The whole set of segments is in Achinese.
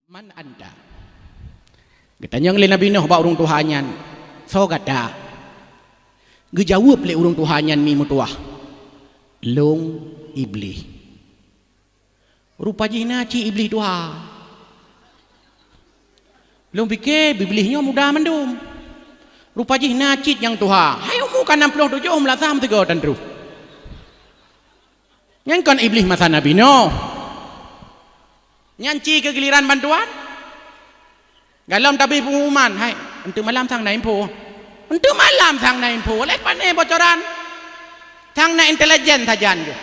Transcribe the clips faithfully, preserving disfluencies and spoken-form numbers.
"Man anta?" Geutanyong lé Nabi Nuh bak ureuëng tuha nyan, "Soe gata?" Geujaweueb lé ureuëng tuha nyan mi meutuwah, "Lôn Iblih." Rupa jih na cit Iblih tuha. Lôn pike Iblih nyoe muda mandum. Rupa jih na cit nyang tuha. Hai umu ka nam ploh tujoh meulasah meusigoe tan troh. Nyan kon Iblih masa Nabi Nuh. Nyan ci keu giliran bantuan. Galom tabri pengumuman, "Hai, enteuk malam sang na info." Enteuk malam sang na info, lé pane bocoran. Sang na intelijen sajan geuh.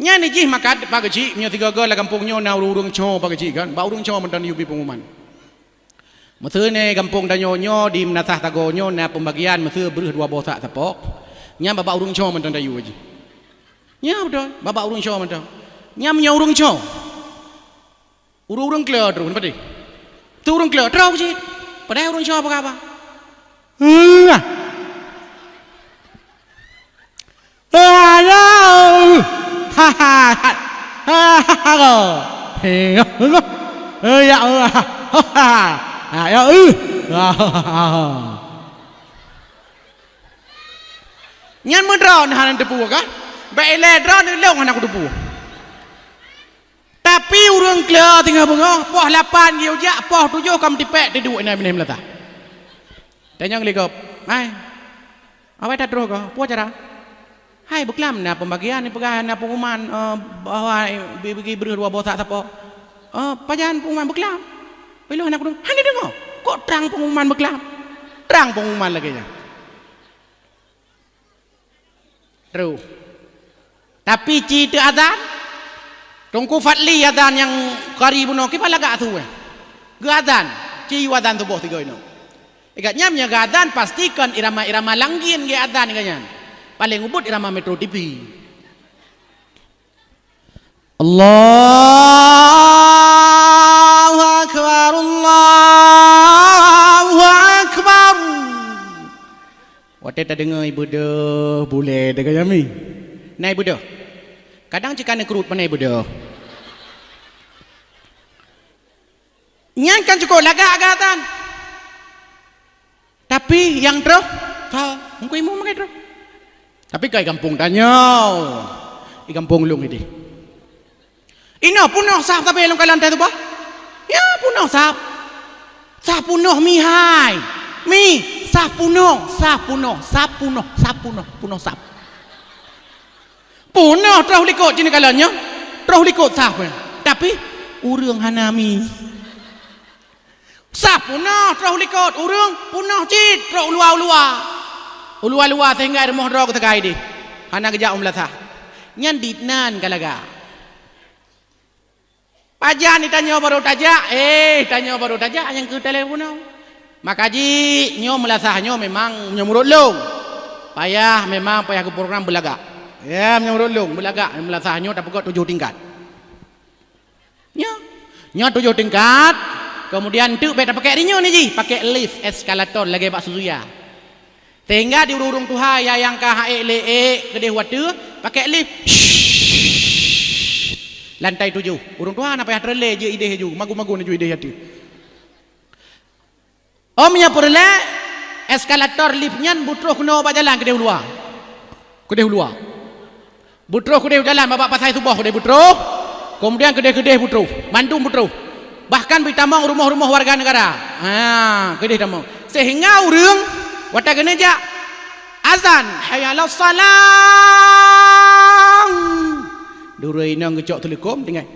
Nyan jih maka pageucik, meunyoe sigoe-goe lam gampông nyoe na ureuëng-ureuëng cho pageucik kan, bak ureuëng cho mantong yue bri pengumuman. Meuseu nyoe gampông tanyoe nyoe di Meunasah Sagoe nyoe na pembagian meuseu breueh dua boh sak sapok. Nyan bak-bak ureuëng cho mantong tayue jih. Nyan beutôi, bak-bak ureuëng cho mantong. Nyan meunyoe ureuëng cho. Ureuëng-ureuëng kle droe, nampak teuh? Tu ureuëng kle, droe cit. Padahai ureuëng cho apa kaba? Hah. Aduh. Ha, ha, ha. Ha, ha, ha. Ya Allah. Ha, ya, uh. Nyan meudroe hana teupeu kan? Bak ilée droe neulong hana kuteupeu. Tapi ureuëng kle teungoh beungoh, poh lapan geujak, poh tujoh ka meutipék tiduek inan binéh meulatah. Tanyong lé gob, "Hai, awai tatroh goe, peue cara?" "Hai, beuklam na pembagian, peugah na pengumuman, eh, bahwa bagi breueh dua boh sak sapok." "Eh, pajan pengumuman beuklam?" "Ilong hana kudeungoe." "Hana deungoe? Kok trang pengumuman beuklam?" Trang pengumuman lagée nyan. Troh. Tapi ci teuazan, Teungku Fadli azan nyang kari bunoe kiban lagak su eh. Geuazan, ci yue azan suboh sigoe inoe. Ikat nyan nyang geuazan pasti kon irama-irama Langgin geuazan ikat nyan. Paleng ubit irama Metro T V. Allahu Akbar, Allahu Akbar. Watée tadeungoe ibeudôh bulée deungon nyami. Na ibeudôh. Kadang cit ka neukrut pane ibeudôh. Nyan kan cukôp lagak gata. Tapi nyang troh, ka mungken imum makai troh. Tapi kai gampông tanyoe. Di gampông lôn ideh. Inoe punoh sab sabe lôn kalon teuh tubah. Ya punoh sab. Sab punoh mihai. Mi, sab punoh, sab punoh, sab punoh, sab punoh, punoh sab. Punoh troh likot jih kalon nyoe. Troh likot sab. Tapi ureuëng hana mi. Sab punoh troh likot, ureuëng punoh cit troh uluwa-uluwa. Uluwa-luwa sehingga rumoh droe geusagai deh. Hana geujak u meulasah. Nyan dinan ka lagak. Pajan tanyoe barô tajak, eh tanyoe barô tajak nyang keu telepon. Maka jih nyoe meulasah nyoe memang nyoe murot lôn. Payah memang payah geuprogram beulagak. Ya, nyoe murot lôn beulagak meulasah nyoe tapeugöt tujoh tingkat. Nyoe. Nyoe tujoh tingkat, kemudian teuk bèk tapakèk rinyeun jih, pakèk lift eskalator lagèe bak Suzuya. Sehingga di ureueng-ureueng tuha nyang ka ha ék lé ék keudeh u ateueh, pakèk lift. Lantai tujoh. Ureueng tuha na payah treun lé jeuet ideh laju, magun-magun laju ideh ateueh. Óh meunyoe peureulèe, eskalator lift nyan beutroh keunoe bak jalan keudeh u luwa. Keudeh u luwa. Beutroh keudeh u jalan, bak pasai suboh keudeh beutroh, keumudian keudeh-keudeh beutroh, mandum beutroh. Bahkan beutamong rumoh-rumoh warga negara. Ha, keudeh tamong. Sehingga ureueng watèe keuneuk jak azan, "Hayya 'alas shalah." Durée inong geucok teuleukom tinggai.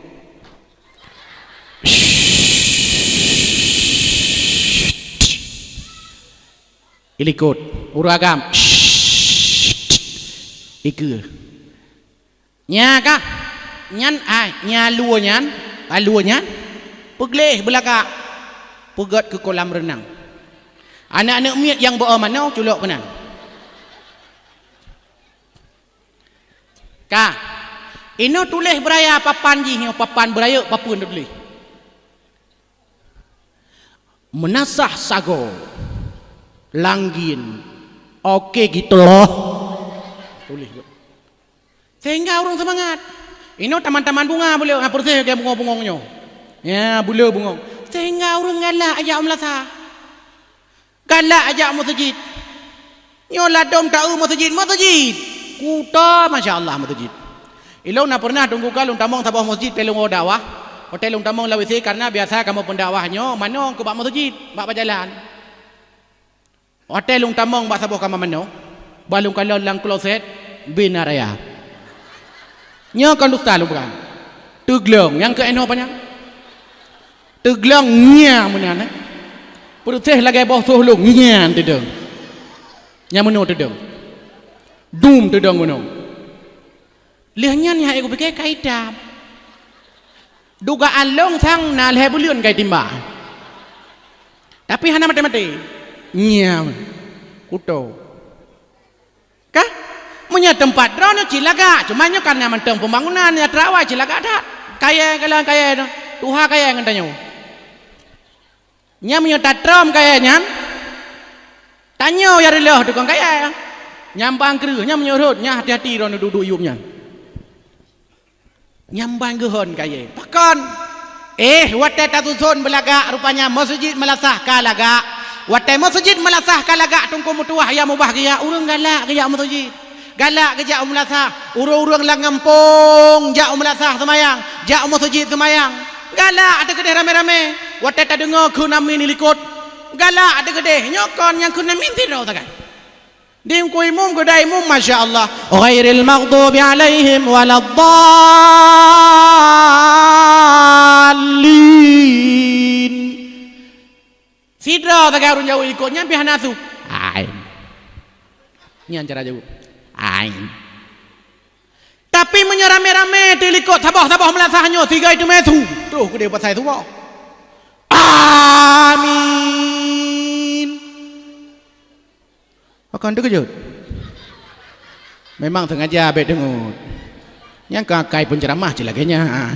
Ilikot. Ureueng agam. Ikeue. Nya kah? Nyan ai, nya lue nyan, ai lue nyan. Peugleh beulagak. Peugöt keu kolam reunang. Aneuk-aneuk miet nyang beu-o manoe culok keunan. Ka. Inoe tuléh beuraya papan jih nyoe, papan beurayeuk papeuen tuléh. Meunasah sagoe, Langgin, oke gitu loh. Tuléh. Sehingga ureueng seumangat. Inoe taman-taman bunga boleh, ha, peureséh lagèe bungong-bungong nyoe. Ya, buleue bungong. Sehingga ureuëng galak jak meulasah. Galak jak meuseujid. Nyoe ladom taeu meuseujid, meuseujid. Kuto, masya Allah, meuseujid. Ilong na pernah teungku ka lôn tamong saboh meuseujid, watée lôn dakwah. Watée lôn tamong lam W C, karena biasa kamoe pendakwah nyoe manoe keu bak meuseujid, bak bajalan. Watée lôn tamong bak saboh kama manoe, bah lôn kalon lam kloset, bina raya. Nyoe kon dusta lôn peugah. Teuglong, nyang keu inoe panyang. Teuglong ngieng meunan, eh. Peureuseh lagée boh soh lôn, ngieng teudong. Nyang meunoe teudong. Dum teudong meunoe. Lheueh nyan nyang kupike ka itam. Dugaan lôn sang na lhée buleuen ka itimba. Tapi hana maté-maté. Ngieng. Kuto. Kah? Meunyoe teumpat droeneuh cit lagak, cuma nyoe karena mantong pembangunan nyang teurawai cit lagak that. Kayée, galak kayée nyoe. Tuha kayée ngon tanyoe. Nyan meunyoe tatrom kayée nyan, tanyoe nyang reuloh tukang kayée. Nyan bang kreueh, nyan meunyoe rhot, nyan hati-hati droeneuh duek-duek yuem nyan. Nyan bang geuhon kayée. Pakon? Eh, watée tasuson beulagak, rupanya meuseujid meulasah ka lagak. Watée meuseujid meulasah ka lagak, teungku meutuwah nyang mubahgia, ureuëng galak geujak meuseujid. Galak geujak u meulasah, ureuëng-ureuëng lam gampông jak u meulasah seumayang, jak u meuseujid seumayang. Galak teukeudeh ramé-ramé, watée tadeungoe kheun amin di likot. Galak teukeudeh, nyoe kon nyang kheun amin sidroe sagai. Di teungku imum, geuda imum, masya Allah. Ghairil maghdubi alaihim waladdallin. Sidroe sagai ureuëng jaweueb likot nyan pih hana su. Ain. Nyan cara jaweueb. Ain. Tapi meunyoe ramé-ramé teulikot saboh-saboh meulasah nyoe, sigai teumé su. Troh keudeh pasai su boh. Amin. Pakon teukeujot? Memang sengaja bék deungon. Nyang ka akai pun ceramah cit lagée nyan.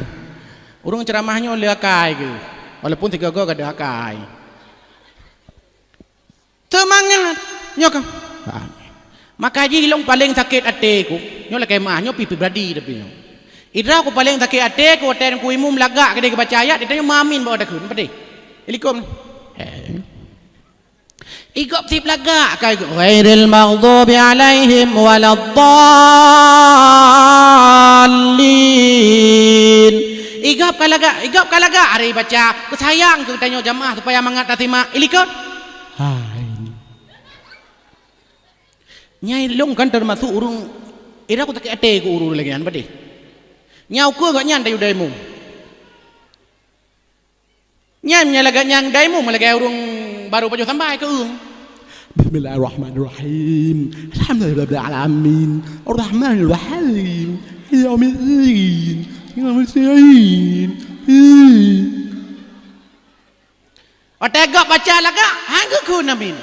Ureuëng ceramah nyoe le akai geuh, walaupun sigoe-goe gadôh akai. Seumangat! Nyoe ka. Maka jih ilong paleng sakét até ku. Nyoe lakée meuah, nyoe pi pribadi tapi nyoe. Idroe ku paleng sakét até ku watée ku imum lagak keudeh geubaca ayat, di tanyoe meuamin bak watée kheun, padé. Ilikot. Eh. Igop sib lagak ka igop, "Ghairil maghdubi alaihim waladdallin." Igop ka lagak, igop ka lagak, ari baca, "Keusayang keu tanyoe jamaah supaya mangat tasimak." Ilikot. Hai. Nyai lôn kan teumasuk ureuëng, ira ku sakét até keu ureuëng lagée nyan padé. Nyau keu gobnyan tayue dai mum. Nyan meunyo lagée nyang dai mum lagée ureuëng barô pajoh sambai keu ureuëng. Bismillahirrahmanirrahim. Alhamdulillahirabbil alamin. Arrahmanirrahim. Yaumiddin. Yaumiddin. Watée gob baca lagak, han geukheun amin.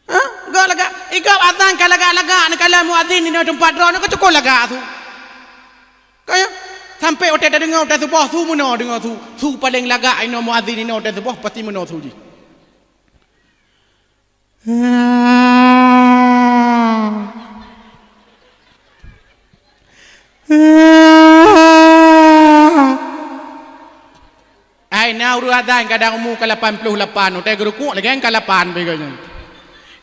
Ha? Gob lagak, igob azan ka lagak-lagak, neukalon muazin inoe teumpat droe, neuka cukôp lagak su. Kaya, sampoe watée tadeungoe watée suboh su meunoe deungoe su. Su paleng lagak inoe muazin inoe watée suboh pasti meunoe su jih. Ai na ureuëng azan kadang umu ka lapan ploh lapan, watée geurukuk lagée ka lapan pih geuh nyan.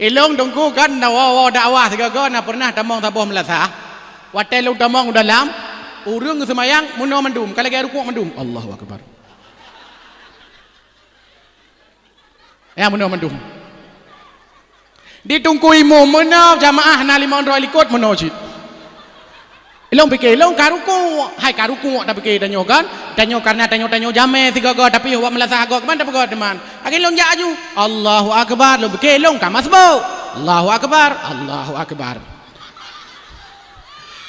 Ilong teungku kan na woe-woe dakwah sigoe-goe na pernah tamong saboh meulasah. Watée lôn tamong u dalam, ureuëng geuseumayang meunoe mandum, ka lagée rukuk mandum. Allahu akbar. Ya, meunoe mandum. Di teungku imum meunoe jamaah na limong droe likot meunoe cit. Ilong pike, ilong ka rukuk. Hai ka rukuk tapike tanyoe kan? Tanyoe karena tanyoe-tanyoe jamé sigoe-goe tapi wak meulasah gob keuman tapeugah teuma. Akhé ilong jak aju. Allahu akbar. Ilong pike ilong ka masbuk. Allahu akbar. Allahu akbar.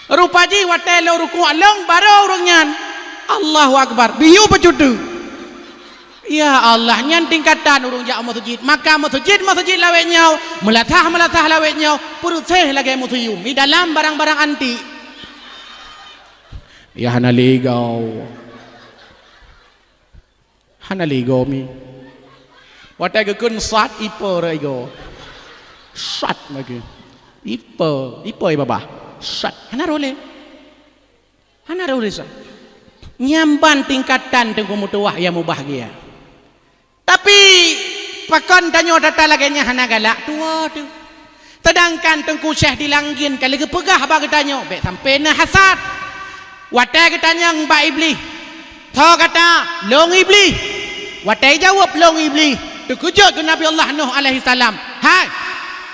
Rupa jih watée lôn rukuk lôn barô ureuëng nyan. Allahu akbar. Biyeu peucutu. Ya Allah, nyan tingkatan ureuëng jak meuseujid. Maka meuseujid-meuseujid lawét nyoe, meulasah-meulasah lawét nyoe, peureuseh lagée museum. Di dalam barang-barang antik. Ya hana lé igoe. Hana lé igoe mi. Watée geukheun sat ipe rot igoe. Sat lagée. Ipe, ipe i babah. Sat. Hana roh lé. Hana roh lé sat. Nyan ban tingkatan Teungku meutuwah nyang mubahgia. Tapi, pakon tanyoe that-that lagée nyan hana galak tuwoe teuh? Seudangkan Teungku Syekh di Langgin ka lheueh geupeugah bak geutanyoe, bék sampoe na hasad. Watée geutanyong bak Iblih, "Soe gata?" "Lôn Iblih." Watée jaweueb, "Lôn Iblih," teukeujot keu Nabi Allah Nuh alaihissalam, "Hai,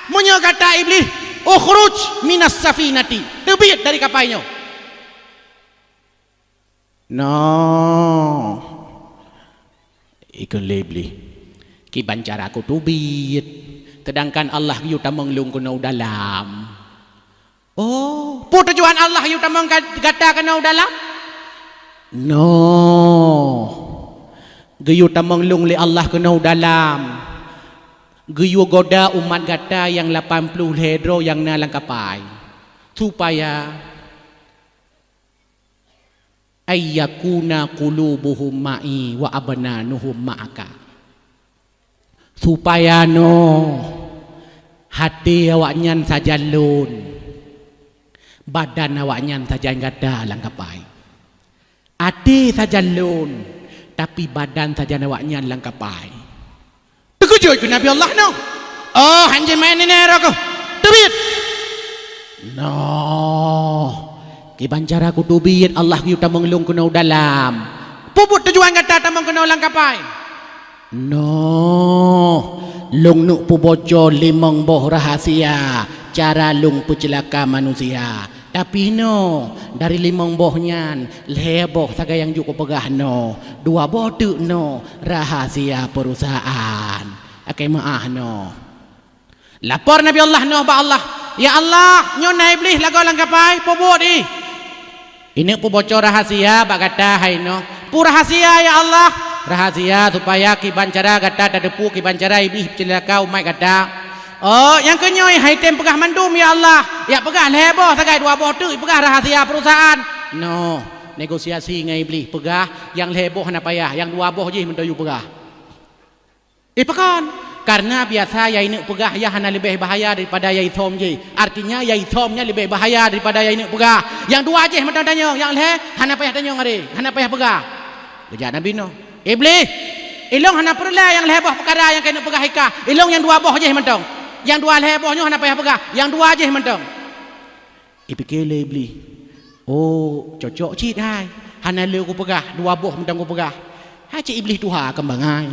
meunyoe gata Iblih, ukhruj minas safinati, teubiet dari kapai nyoe." "Noh," ikheun lé Iblih, "kiban cara kuteubiet, seudangkan Allah geuyue tamong lôn keunoe u dalam." "Oh, peue tujuan Allah geuyue tamong ga-, gata keunoe u dalam?" "Noh, geuyue tamong lôn lé Allah keunoe u dalam, geuyue goda umat gata nyang lapan ploh lhée droe nyang na lam kapai, supaya ayyakuna qulubuhum ma'i wa abdanuhum ma'aka, supaya noh até awaknyan sajan lôn, badan awaknyan sajan gata lam kapai. Até sajan lôn, tapi badan sajan awaknyan lam kapai." Teukeujot keu Nabi Allah Nuh. "Oh, hanjeut maén nyoe roh keuh. Teubiet!" "Noh, kiban cara kuteubiet Allah geuyue tamong lôn keunoe u dalam. Peue buet tujuan gata tamong keunoe lam kapai?" "Noh, lôn neuk peuboco limong boh rahasia cara lôn peuceulaka manusia. Tapi noh, dari limong boh nyan, lhée boh sagai nyang jeuet kupeugah noh, dua boh teuk noh rahasia peurusahaan. Akai meu'ah noh." Lapor Nabi Allah Nuh bak Allah, "Ya Allah, nyoe na Iblih lagoe lam kapai, peue buet ih?" "Ineuk peuboco rahasia bak gata hai Nuh." "Peue rahasia, ya Allah?" "Rahasia supaya kiban cara gata tateupeue kiban cara Iblih peuceulaka umat gata." "Oh, nyang keu nyoe han item peugah mandum, ya Allah. Jak peugah lhée boh sagai dua boh teuk, ipeugah rahasia peurusahaan." "Noh, negosiasi ngon Iblih, peugah nyang lhée boh hana payah, nyang dua boh jih mantong yue peugah." "Eh, pakon?" "Karena biasa nyang ineuk peugah nyan hana leubeh bahaya daripada nyang isom jih. Artinya, nyang isom nyan leubeh bahaya daripada nyang ineuk peugah. Nyang dua jih mantong tanyong, nyang lhée hana payah tanyong aré, hana payah peugah." Geujak Nabi Nuh, "Iblih, ilôn hana peureulée nyang lhée boh peukara nyang ka ineuk peugah ikah. Ilôn nyang dua boh jih mantong. Nyang dua lhée boh nyoe hana payah peugah, nyang dua jih mantong." Ipike lé Iblih, "Oh, cocok cit hai. Hana lé kupeugah, dua boh mantong kupeugah." Hai cit Iblih tuha keumbang hai.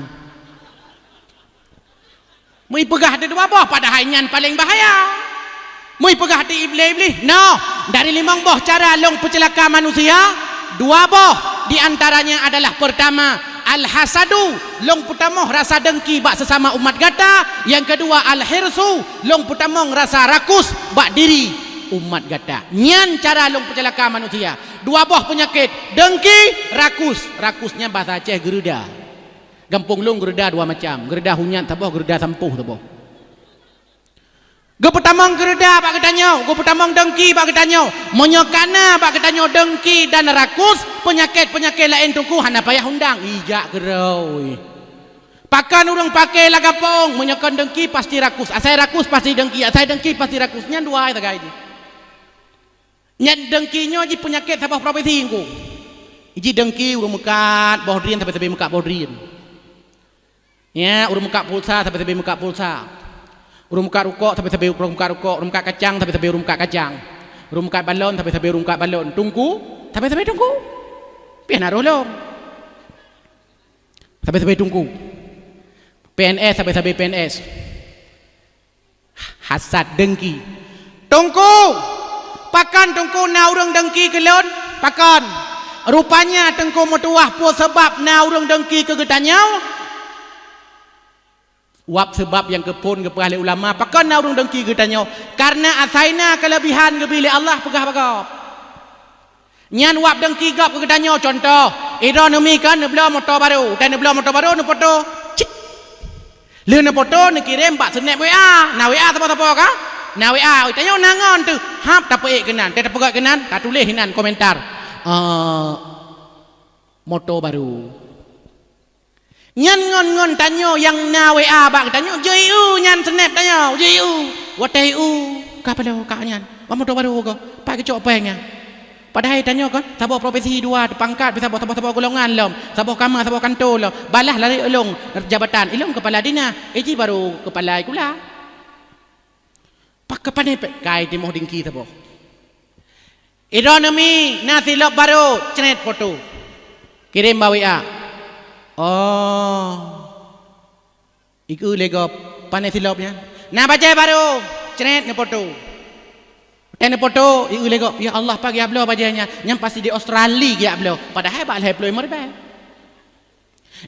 Meuipeugah di dua boh, padahai nyan paleng bahaya. Meuipeugah di Iblih, Iblih, "Noh, dari limong boh cara lôn peuceulaka manusia, dua boh di antaranya adalah, pertama, al-hasadu, lôn peutamong rasa dengki bak sesama umat gata, nyang keudua, al-hirsu, lôn peutamong rasa rakus bak diri umat gata. Nyan cara lôn peuceulaka manusia. Dua boh peunyakét, dengki, rakus." Rakus nyan bahasa Aceh geureuda. Gampông lôn geureuda dua macam, geureuda hunyat saboh, geureuda sampoh saboh. Geupeutamong geureuda bak geutanyoe, geupeutamong dengki bak geutanyoe. Meunyoe ka na bak geutanyoe dengki dan rakus, peunyakét-peunyakét laén teungku hana payah undang. Ijak keudroe. Pakon ureuëng paké lam gampông, meunyoe kon dengki pasti rakus, asai rakus pasti dengki, asai dengki pasti rakus. Nyan dua sagai jih. Nyan dengki nyoe jih peunyakét saboh profesi teungku. Jih dengki ureuëng meukat boh drien sabe-sabe meukat boh drien. Ya, ureuëng meukat pulsa sabe-sabe meukat pulsa. Ureuëng meukat rukok sabe-sabe ureuëng meukat rukok, ureuëng meukat kacang sabe-sabe ureuëng meukat kacang. Ureuëng meukat balon sabe-sabe ureuëng meukat balon. Teungku sabe-sabe teungku. Piah na roh lom. Sabe-sabe teungku. P N S sabe-sabe P N S. Hasad dengki. Teungku, pakon teungku na ureuëng dengki keu lôn? Pakon? Rupanya teungku meutuwah peue sabab na ureuëng dengki keu geutanyoe? Wab sabab nyang keuphon geupeugah lé ulama, pakon na ureuëng dengki geutanyoe? Karena asai na keulebihan geubi lé Allah peugah bak gob. Nyan wab dengki gob keu geutanyoe. Contoh, idroe neumi kan neubloe moto barô, dan neubloe moto barô neupoto. Cit. Lheueh neupoto neukirém bak snap W A. Na W A sapo-sapo ka? Na W A, oi tanyoe na ngon teuh. Hab tapeuék keunan, teuh tapeugah keunan, tatuléh inan komentar. Eh, moto barô. Nyan ngon-ngon tanyoe nyang na W A bak geutanyoe, jeuet ieu nyan snap tanyoe, jeuet ieu. Watée ieu, ka padahai ka nyan, bak moto barô goe, pat geucok péng nyan. Padahai tanyoe kan saboh profesi dua, teupangkat, saboh, saboh, saboh golongan lom, saboh kama, saboh kantô lom. Balah lagèe ulôn jabatan, ulôn kepala dinas, eh, jih barô kepala sikula. Pakon pane pèt kai timoh dingki saboh. Idroeneuh mi na silop barô, cret foto. Kirém bak W A. Oh. Ikeu lé gob, pane silop nyan. Na bajèe barô, cret neufoto. Watèe neufoto, ikeu lé gob, "Ya Allah, pat geujak bloe bajèe nyan? Nyan pasti di Australia geujak bloe." Padahai bak lhèe ploh limong ribèe.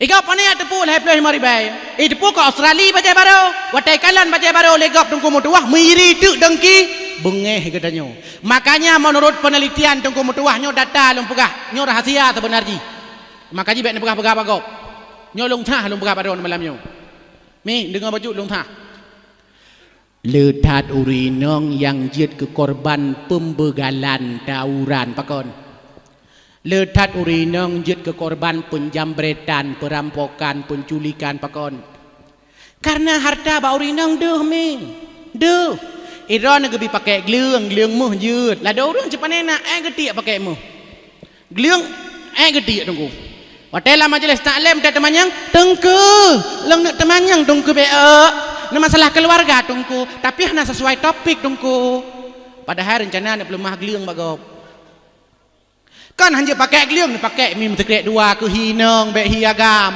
Igob pane jak teupeu lhèe ploh limong ribèe. Ih, teupeu keu Australia bajèe barô. Watèe ikalon bajèe barô lé gob Teungku meutuwah, meuiri teuk dengki, beungèh geutanyoe. Makanya, menurut penelitian Teungku meutuwah, nyoe data lôn peugah, nyoe rahasia seubeuna jih. Maka jih bèk neupeugah-peugah bak gob. Nyoe lôn that lôn peugah bak droeneuh malam nyoe. Mi, deungö bacut lôn that. Le that ureueng inong nyang jeuet keu korban peumbeugalan tawuran, pakon? Le that ureueng inong jeuet keu korban peunjambretan, peurampokan, peunculikan, pakon? Kareuna hareuta bak ureueng inong deuh, mi. Deuh. Idroeneuh geubi pakèk gleueng, gleueng méuh jeuet. Ladôm ureueng cit pane na, eh, geutiek pakèk méuh. Gleueng, eh, geutiek Teungku. Watèe lam majlès taklim teuh teumanyong, "Teungku, lôn neuk teumanyong Teungku bèk, na masalah keuluwarga Teungku, tapi hana sesuai topik Teungku." Padahai reuncana neuk peuleumah gleueng bak gob. Kan hanjeuet pakèk gleueng, pakèk mi meusikrek dua keu hi inong, bèk hi agam.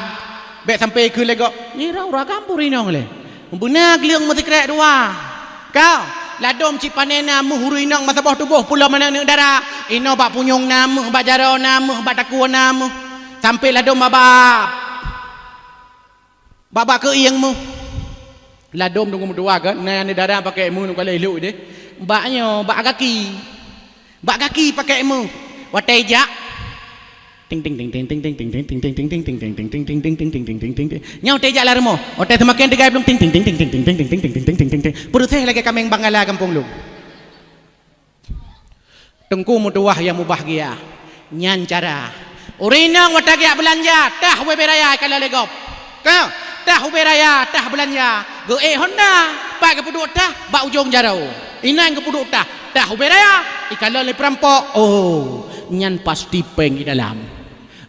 Bèk sampai keu lé gob, nirau ragam pun inong lé. Beuna gleueng meusikrek dua. Ka, ladôm cit pane na méuh ureueng inong meusaboh tuboh pulo meunan aneuk dara. Inoe bak punyueng na méuh, bak jaroe na méuh, bak takue na méuh. Sampai ladôm bak, bak, bak keuieng méuh. Ladôm Teungku meutuwah kan, na aneuk dara pakèk méuh, neukalon ilhok deh. Bak nyoe, bak gaki. Bak gaki pakèk méuh. Watèe ijak. Ting, ting, ting. Nyoe watèe ijak lam rumoh. Watèe seumaken teugai blong, ting, ting, ting. Peureuseh lagèe kaméng banggala gampông lôn. Teungku meutuwah nyang mubahgia. Nyan cara. Ureueng inong watèe geujak beulanja, tah ubé raya ikalon lé gob. Ka, tah ubé raya, tah beulanja. Geuék honda, pat geupeuduek tah, bak ujong jaroe. Inan geupeuduek tah, tah ubé raya, ikalon lé peurampok. Oh, nyan pasti péng i dalam.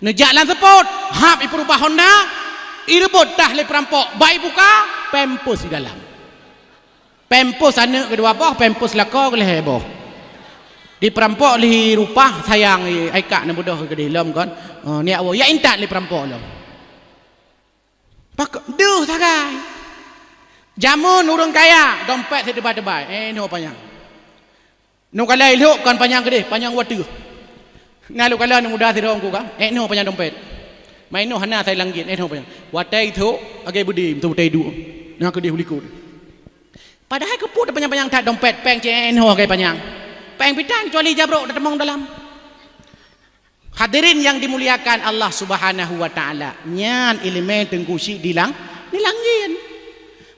Neujak lam seupôt, hab ipeurubah honda, ireubot tah lé peurampok, bak ibuka, pampers i dalam. Pampers aneuk keudua boh, pampers lakoe keulhèe boh. Di peurampok lhi rupah sayang, ai kak neubeudôh keudeh lom kon. Oh, neujak woe, jak intat lé peurampok lom. Pakon deuh sagai. Jameun ureueng kaya, dompet sit teubai-teubai. Eh, noh panyang. Neukalon ilhok kon panyang keudeh, panyang u ateueh. Na lôn kalon aneuk muda sidroe Teungku ka, eh, noh panyang dompet. Mai noh hana sai langgiet, eh, noh panyang. Watèe ithok, lagèe beudé, meuteumé iduek. Na keudeh u likot. Padahai keupeue tapanyang-panyang that dompet, péng cit eh noh lagèe panyang. Péng pih tan, kecuali jabrok tateumong dalam. Hadirin yang dimuliakan Allah Subhanahu wa Ta'ala, nyan ileumèe Teungku Syik di lang-, di langgiet.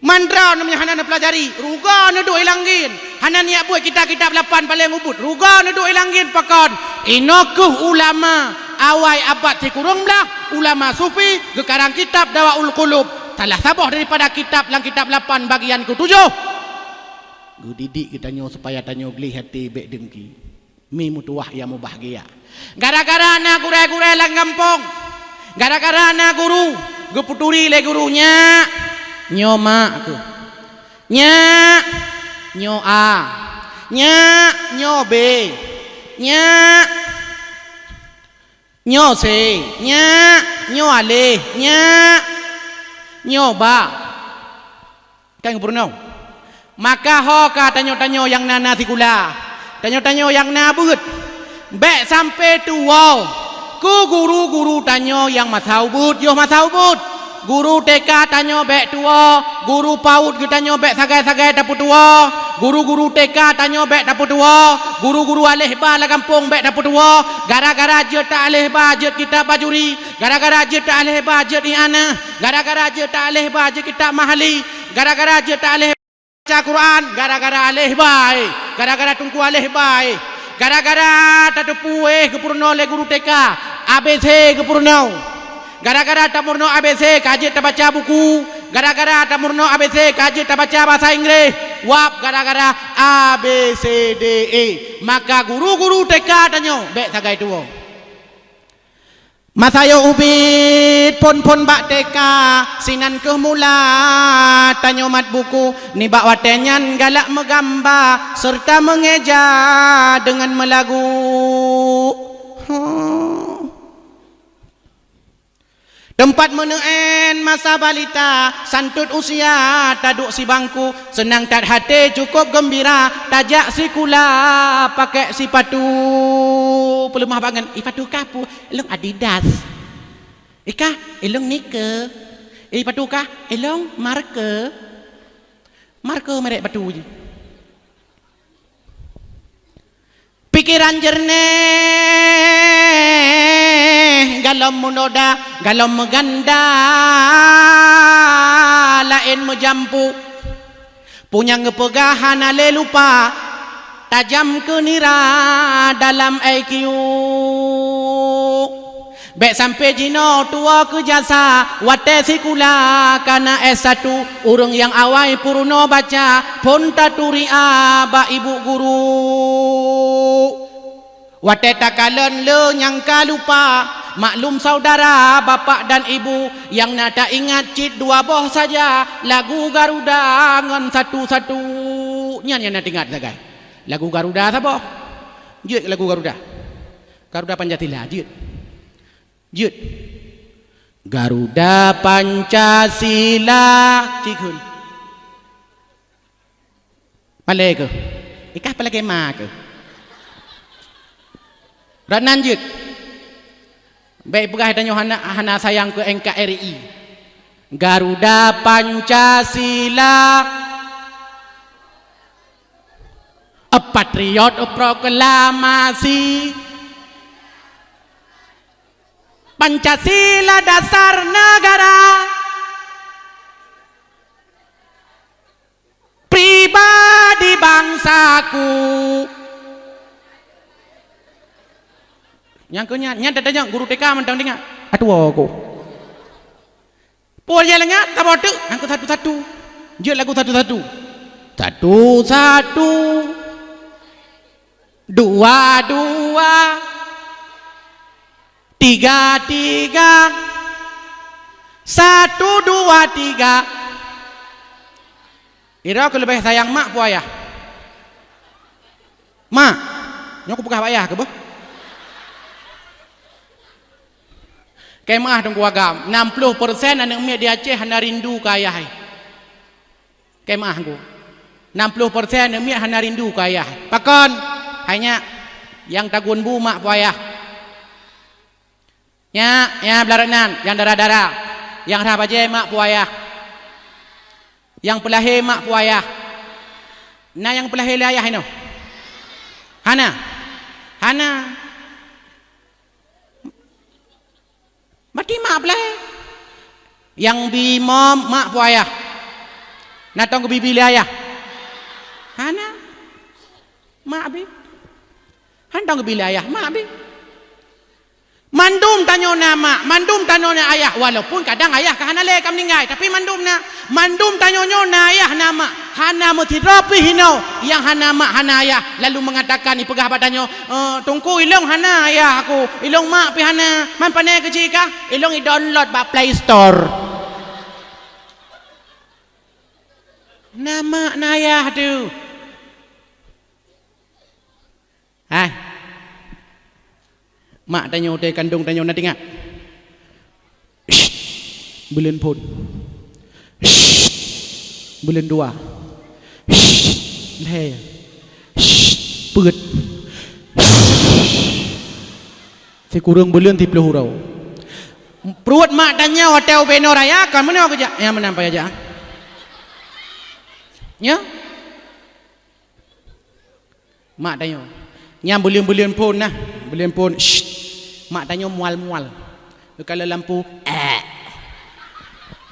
Man droeneuh meunyo hana neupeulajari, rugoe neuduek i langgiet. Hana neujak beuet kitab-kitab lapan paleng ubit, rugoe neuduek i langgiet pakon. Inoe keuh ulama awai abad sikureueng blaih, ulama sufi geukarang kitab Dawaul Qulub, salah saboh daripada kitab lam kitab lapan bagian ketujoh. Geudidik geutanyoe supaya tanyoe gleh até bèk dengki. Mi meutuwah nyang mubahgia. Gara-gara na gurèe-gurèe lam gampông, gara-gara na guru, geupeuturi lé guru, "Nyak, nyoe ma keuh. Nyak, nyoe a. Nyak, nyoe b. Nyak, nyoe c. Nyak, nyoe aleh. Nyak, nyoe ba." Kan geupeurunoe. Maka ho ka tanyoe-tanyoe nyang na, na sikula, tanyoe-tanyoe nyang na beuet, bèk sampai tuwoe keu guru-guru tanyoe nyang masa ubit yoh masa ubit. Guru T K tanyoe bèk tuwoe, guru paut geutanyoe bèk sagai-sagai tapeutuwoe, guru-guru T K tanyoe bèk tapeutuwoe, guru-guru aleh ba lam gampông bèk tapeutuwoe, gara-gara jeuet ta aleh ba jeuet kitab Bajuri, gara-gara jeuet ta aleh ba jeuet I'anah, gara-gara jeuet ta aleh ba jeuet kitab Mahalli, gara-gara jeuet ta aleh baca Quran, gara-gara aleh ba, eh. Gara-gara Teungku aleh ba, eh. Gara-gara tateupeue, eh, geupeurunoe lé guru T K, A B C geupeurunoe. Gara-gara tameurunoe A B C ka jeuet tabaca buku, gara-gara tameurunoe A B C ka jeuet tabaca bahasa Inggréh. wab gara-gara A B C D E. Maka guru-guru T K tanyoe bék sagai tuwoe. Masa yoh ubit phon-phon bak T K, sinan kheueh mula tanyoe mat buku. Nibak watée nyan galak meugamba seureuta meungeja deungon meulagu. Huh. Teumpat meuneu'en masa balita, santot usia taduek sibangku, seunang that haté cukôp geumbira, tajak sikula pakék sipatu. Peuleumah bangai, "Ih, patu kah?" "Pu, ilong Adidas." "Ih kah?" "Ilong Nike." "Ih, patu kah?" "Ilong Marke." Marke merek patu jih. Pikeran jeureunéh, galom meunoda, galom meuganda, laén meujampu. Peue nyang geupeugah hana lé lupa, tajam keu nira dalam I Q. Bék sampoe jinoe tuwoe keu jasa, watée sikula kana S satu, ureuëng nyang awai peurunoe baca, phon taturi a bak ibu guru. Watée takalon le nyang ka lupa, maklum saudara, bapak dan ibu, nyang na taingat cit dua boh saja, lagu Garuda ngon satu-satu. Nyan nyang na taingat sagai. Lagu Garuda saboh. Jeuet lagu Garuda. Garuda Pancasila, jeuet. Jeuet. Garuda Pancasila. Cit kheun. Palée keuh. Ikah palée kema keuh. Rot nan jeuet. Bék peugah tanyoe hana, hana sayang keu N K R I. Garuda Pancasila. Patriot proklamasi. Pancasila dasar negara. Pribadi bangsaku. Nyang keu nyan, nyan tatanyong guru T K mantong ingat. Atuwoe ku. Peue nyang ingat, saboh teuk, nyang keu satu-satu. Jeuet lagu satu-satu. Satu-satu. Dua-dua. Tiga-tiga. Satu, dua, tiga. Ira keuh leubeh sayang mak peue ayah? Mak. Nyoe kupeugah bak ayah keuh beuh. Keu meu'ah teungku agam, enam puluh persen aneuk miet di Aceh hana rindu keu ayah hai. Keu meu'ah ku. Enam puluh persen aneuk miet hana rindu keu ayah. Pakon? Hai nyak, nyang tagun bu mak peue ayah. Nyak, nyak beularot nan, nyang dara-dara. Nyang rhah bajée mak peue ayah. Nyang peulahé mak peue ayah. Na nyang peulahé lé ayah inoe? Hana. Hana. Mati mak peulahé. Nyang bi mom mak peue ayah. Na tong geubi-bi lé ayah? Hana. Mak bi. Han tong geubi lé ayah, mak bi. Mandum tanyoe na mak, mandum tanyoe na ayah, walaupun kadang ayah ka hana lé, ka meuninggai, tapi mandum na. Mandum tanyoe nyoe na ayah, na mak. Hana meusidroe pih inoe nyang hana mak, hana ayah, lalu meungatakan, ipeugah bak tanyoe, "Eh, Teungku, ilong hana ayah aku, ilong mak pih hana." Man pane keuci kah? Ilong i-download bak Play Store. Na mak, na ayah tu. Hai. Mak tanyoe, teuh kandong tanyoe na teuingat? Shh, buleuen phon. Shh, buleuen dua. Shh, lhée. Shh, peuet. Shh. Sikureueng buleuen siplôh uroe. Pruet mak tanyoe watée ubé noe raya kon meunoe geujak. Nyang meunan payah jak. Nyoe? Mak tanyoe. Nyang buleuen-buleuen phon nah, buleuen phon, shh. Mak tanyoe mual-mual. Geukalon lampu, eh.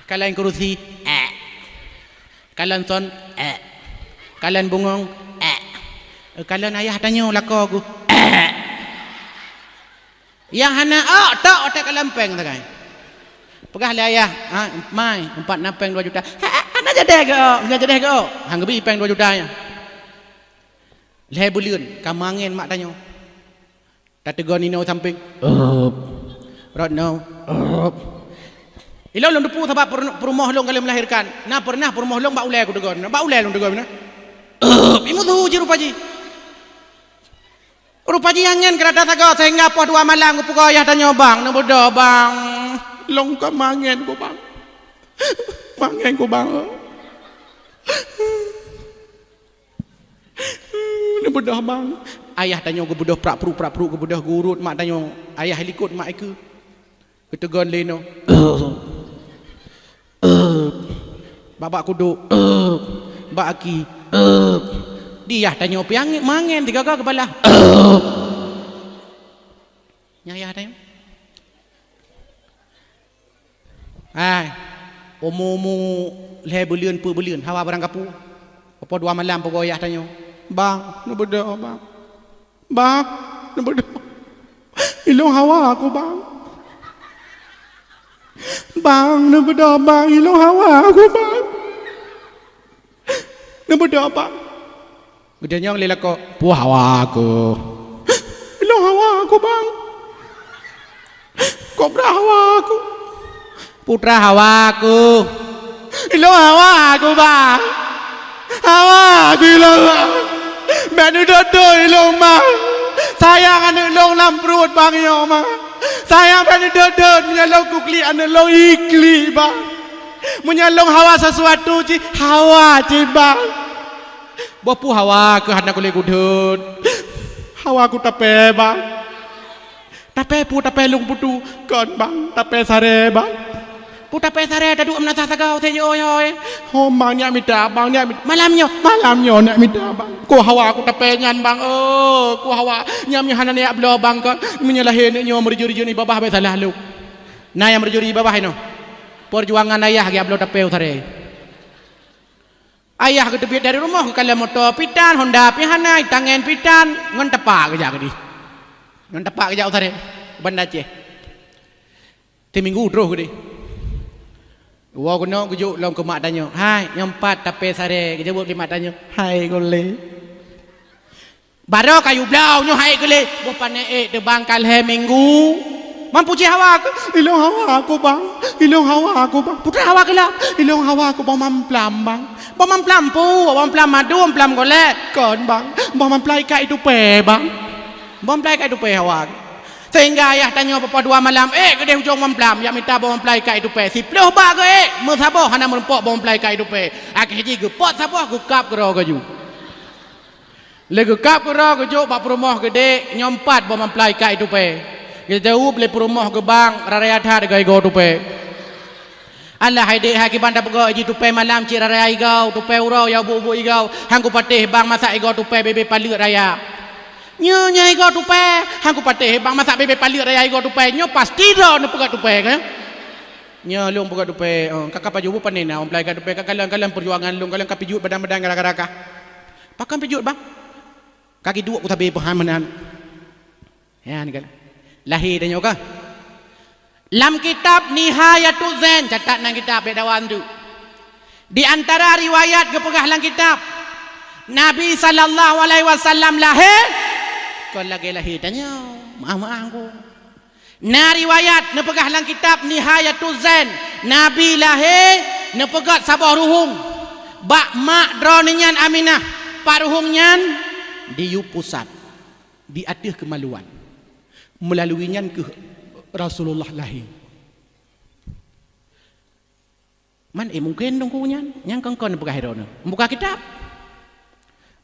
Geukalon keurusi, eh. Geukalon son, eh. Geukalon bungong, eh. Geukalon ayah tanyoe lakoe geuh, eh. Nyang hana ôk, tok, tok kalon péng sagai. Peugah lé ayah, "Ha, mai, empat na péng dua juta." "Ha, ha, hana jadeh keu, hana jadeh keu." Han geubi péng dua juta nyan. Lhée buleuen ka mangen mak tanyoe. Tateugon inoe sampéng, "Up." Rot noe, "Up." Ilôn lôn teupeue sabab peurumoh lôn ka lheueh meulahérkan. Na peureunah peurumoh lôn bak ulée kuteugon, bak ulée lôn teugon na. "Up." Imeusu jih rupa jih. Rupa jih angén keurata sagoe sehingga poh dua malam geupeugah ayah tanyoe, "Bang, neubeudôh bang, lôn ka mangen ku bang. Mangen ku bang. Neubeudôh bang." Ayah tanyoe geubeudôh prak-pruk, prak-pruk geubeudôh, geurot mak tanyoe. Ayah likot mak ikeue. Geuteugon lé inoe, "Bak, bak kudok, bak aki." Di ayah tanyoe piang mangen tiga ga keubalah. Nyan ayah tanyoe. Hai, umu-umu lhée buleuen, peuet buleuen, hawa barang kapeue. Poh dua malam peugah ayah tanyoe, "Bang, neubeudôh bang. Bang, neubeudôh. Ilôn hawa ku bang. Bang, neubeudôh bang, ilôn hawa ku bang. Neubeudôh bang." Geutanyong lé lakoe, "Peue hawa ku?" "Ilôn hawa ku bang. Kobra hawa ku. Putra hawa ku. Ilôn hawa ku bang. Hawa ku ilôn bang. Bék neudot-dot ilôn bang. Sayang aneuk lôn lam pruet bang nyoe bang. Sayang bék neudot-dot, meunyoe lôn kuklik aneuk lôn iklik bang. Meunyoe lôn hawa sesuatu cit, hawa cit bang." "Boh peue hawa keuh hana kulét gudhôt?" "Hawa ku tapée bang." "Tapée peue, tapée lôn putu?" "Kon bang, tapée sarée bang." "Peue tapée sarée taduek meunasah sagoe, seujoe hôi?" "Hom bang, neujak mita bang, neujak mita." "Malam nyoe?" "Malam nyoe neujak mita bang. Ku hawa ku tapée nyan bang, oh, ku hawa. Nyan meunyoe hana neujak bloe bang kon, meunyoe lahé neuk nyoe meurijeu-rijeu ni babah bék salah lôn." Na nyang meurijeu-rijeu babah inoe. Peujuangan ayah geujak bloe tapée u sarée. Ayah geuteubiet dari rumoh, geukalon moto pitan, Honda pih hana, tangen pitan, ngon tapak geujak keudeh. Ngon tapak geujak u sarée, Banda Aceh. Teuminggu troh keudeh. Woe keunoe geujok lom keu mak tanyoe, "Hai, nyoe pat tapée sarée," geujaweueb lé mak tanyoe, "Hai, gohlé." Barô ka yue bloe nyoe hai keulé, boh pane ék teubang ka lhée minggu. Mampu cit hawa keuh? Ilôn hawa ku bang, ilôn hawa ku bang. Putra hawa keuh lom? Ilôn hawa ku boh mamplam bang. Boh mamplam peue? Boh mamplam madu, mamplam golék? Kon bang, boh mamplam ikat itupée bang. Boh mamplam ikat itupée hawa keuh. Sehingga ayah tanyoe poh dua malam ék keudeh ujong mamplam, jak mita boh mamplam ikat itupée. Siplôh bak geuék, meusaboh hana meurumpok boh mamplam ikat itupée. Akhé jih geupot saboh, geukab keudroe geuh ju. Lé geukab keudroe geujok bak peurumoh geudek, nyoe pat boh mamplam ikat itupée. Geujaweueb lé peurumoh geuh bang, raya-raya that igoe-igoe tupée. Alah hai dek, hai kiban tapeugah jih tupée malam cit raya-raya igoe, tupée uroe ya ubuk-ubuk igoe, han kupatéh bang masak igoe tupée bebe paleuet raya. Nyoe, nyoe igoe tupée, han kupatéh bang masak bebe paleuet raya igoe tupée, nyoe pasti droe neupeugah tupée kan? Nyoe lôn peugah tupée, oh, ka, ka pajoh bu pane na, mamplam ikat tupée, ka kalon-kalon peujuangan lôn, kalon ka pijuet badan-badan gara-gara kah. Pakon pijuet bang? Ka kiduek ku sabe peuhan meunan. Ya, ni kan. Lahé tanyoe ka. Lam kitab Nihayatuz Zain, catat nan kitab bék dawa tu. Di antara riwayat geupeugah lam kitab, Nabi sallallahu alaihi wasallam lahé, kon lagée lahé tanyoe, meuah-meuah ku. Na riwayat neupeugah lam kitab Nihayatuz Zain, Nabi lahé neupeugét saboh ruhueng bak mak droeneuh nyan Aminah. Pat ruhueng nyan? Di yub pusat, di ateueh keumaluan. Meulalui nyan keuh Rasulullah lahé. Man ék mungken teungku nyan, nyang kon-kon peugah droeneuh. Muka kitab.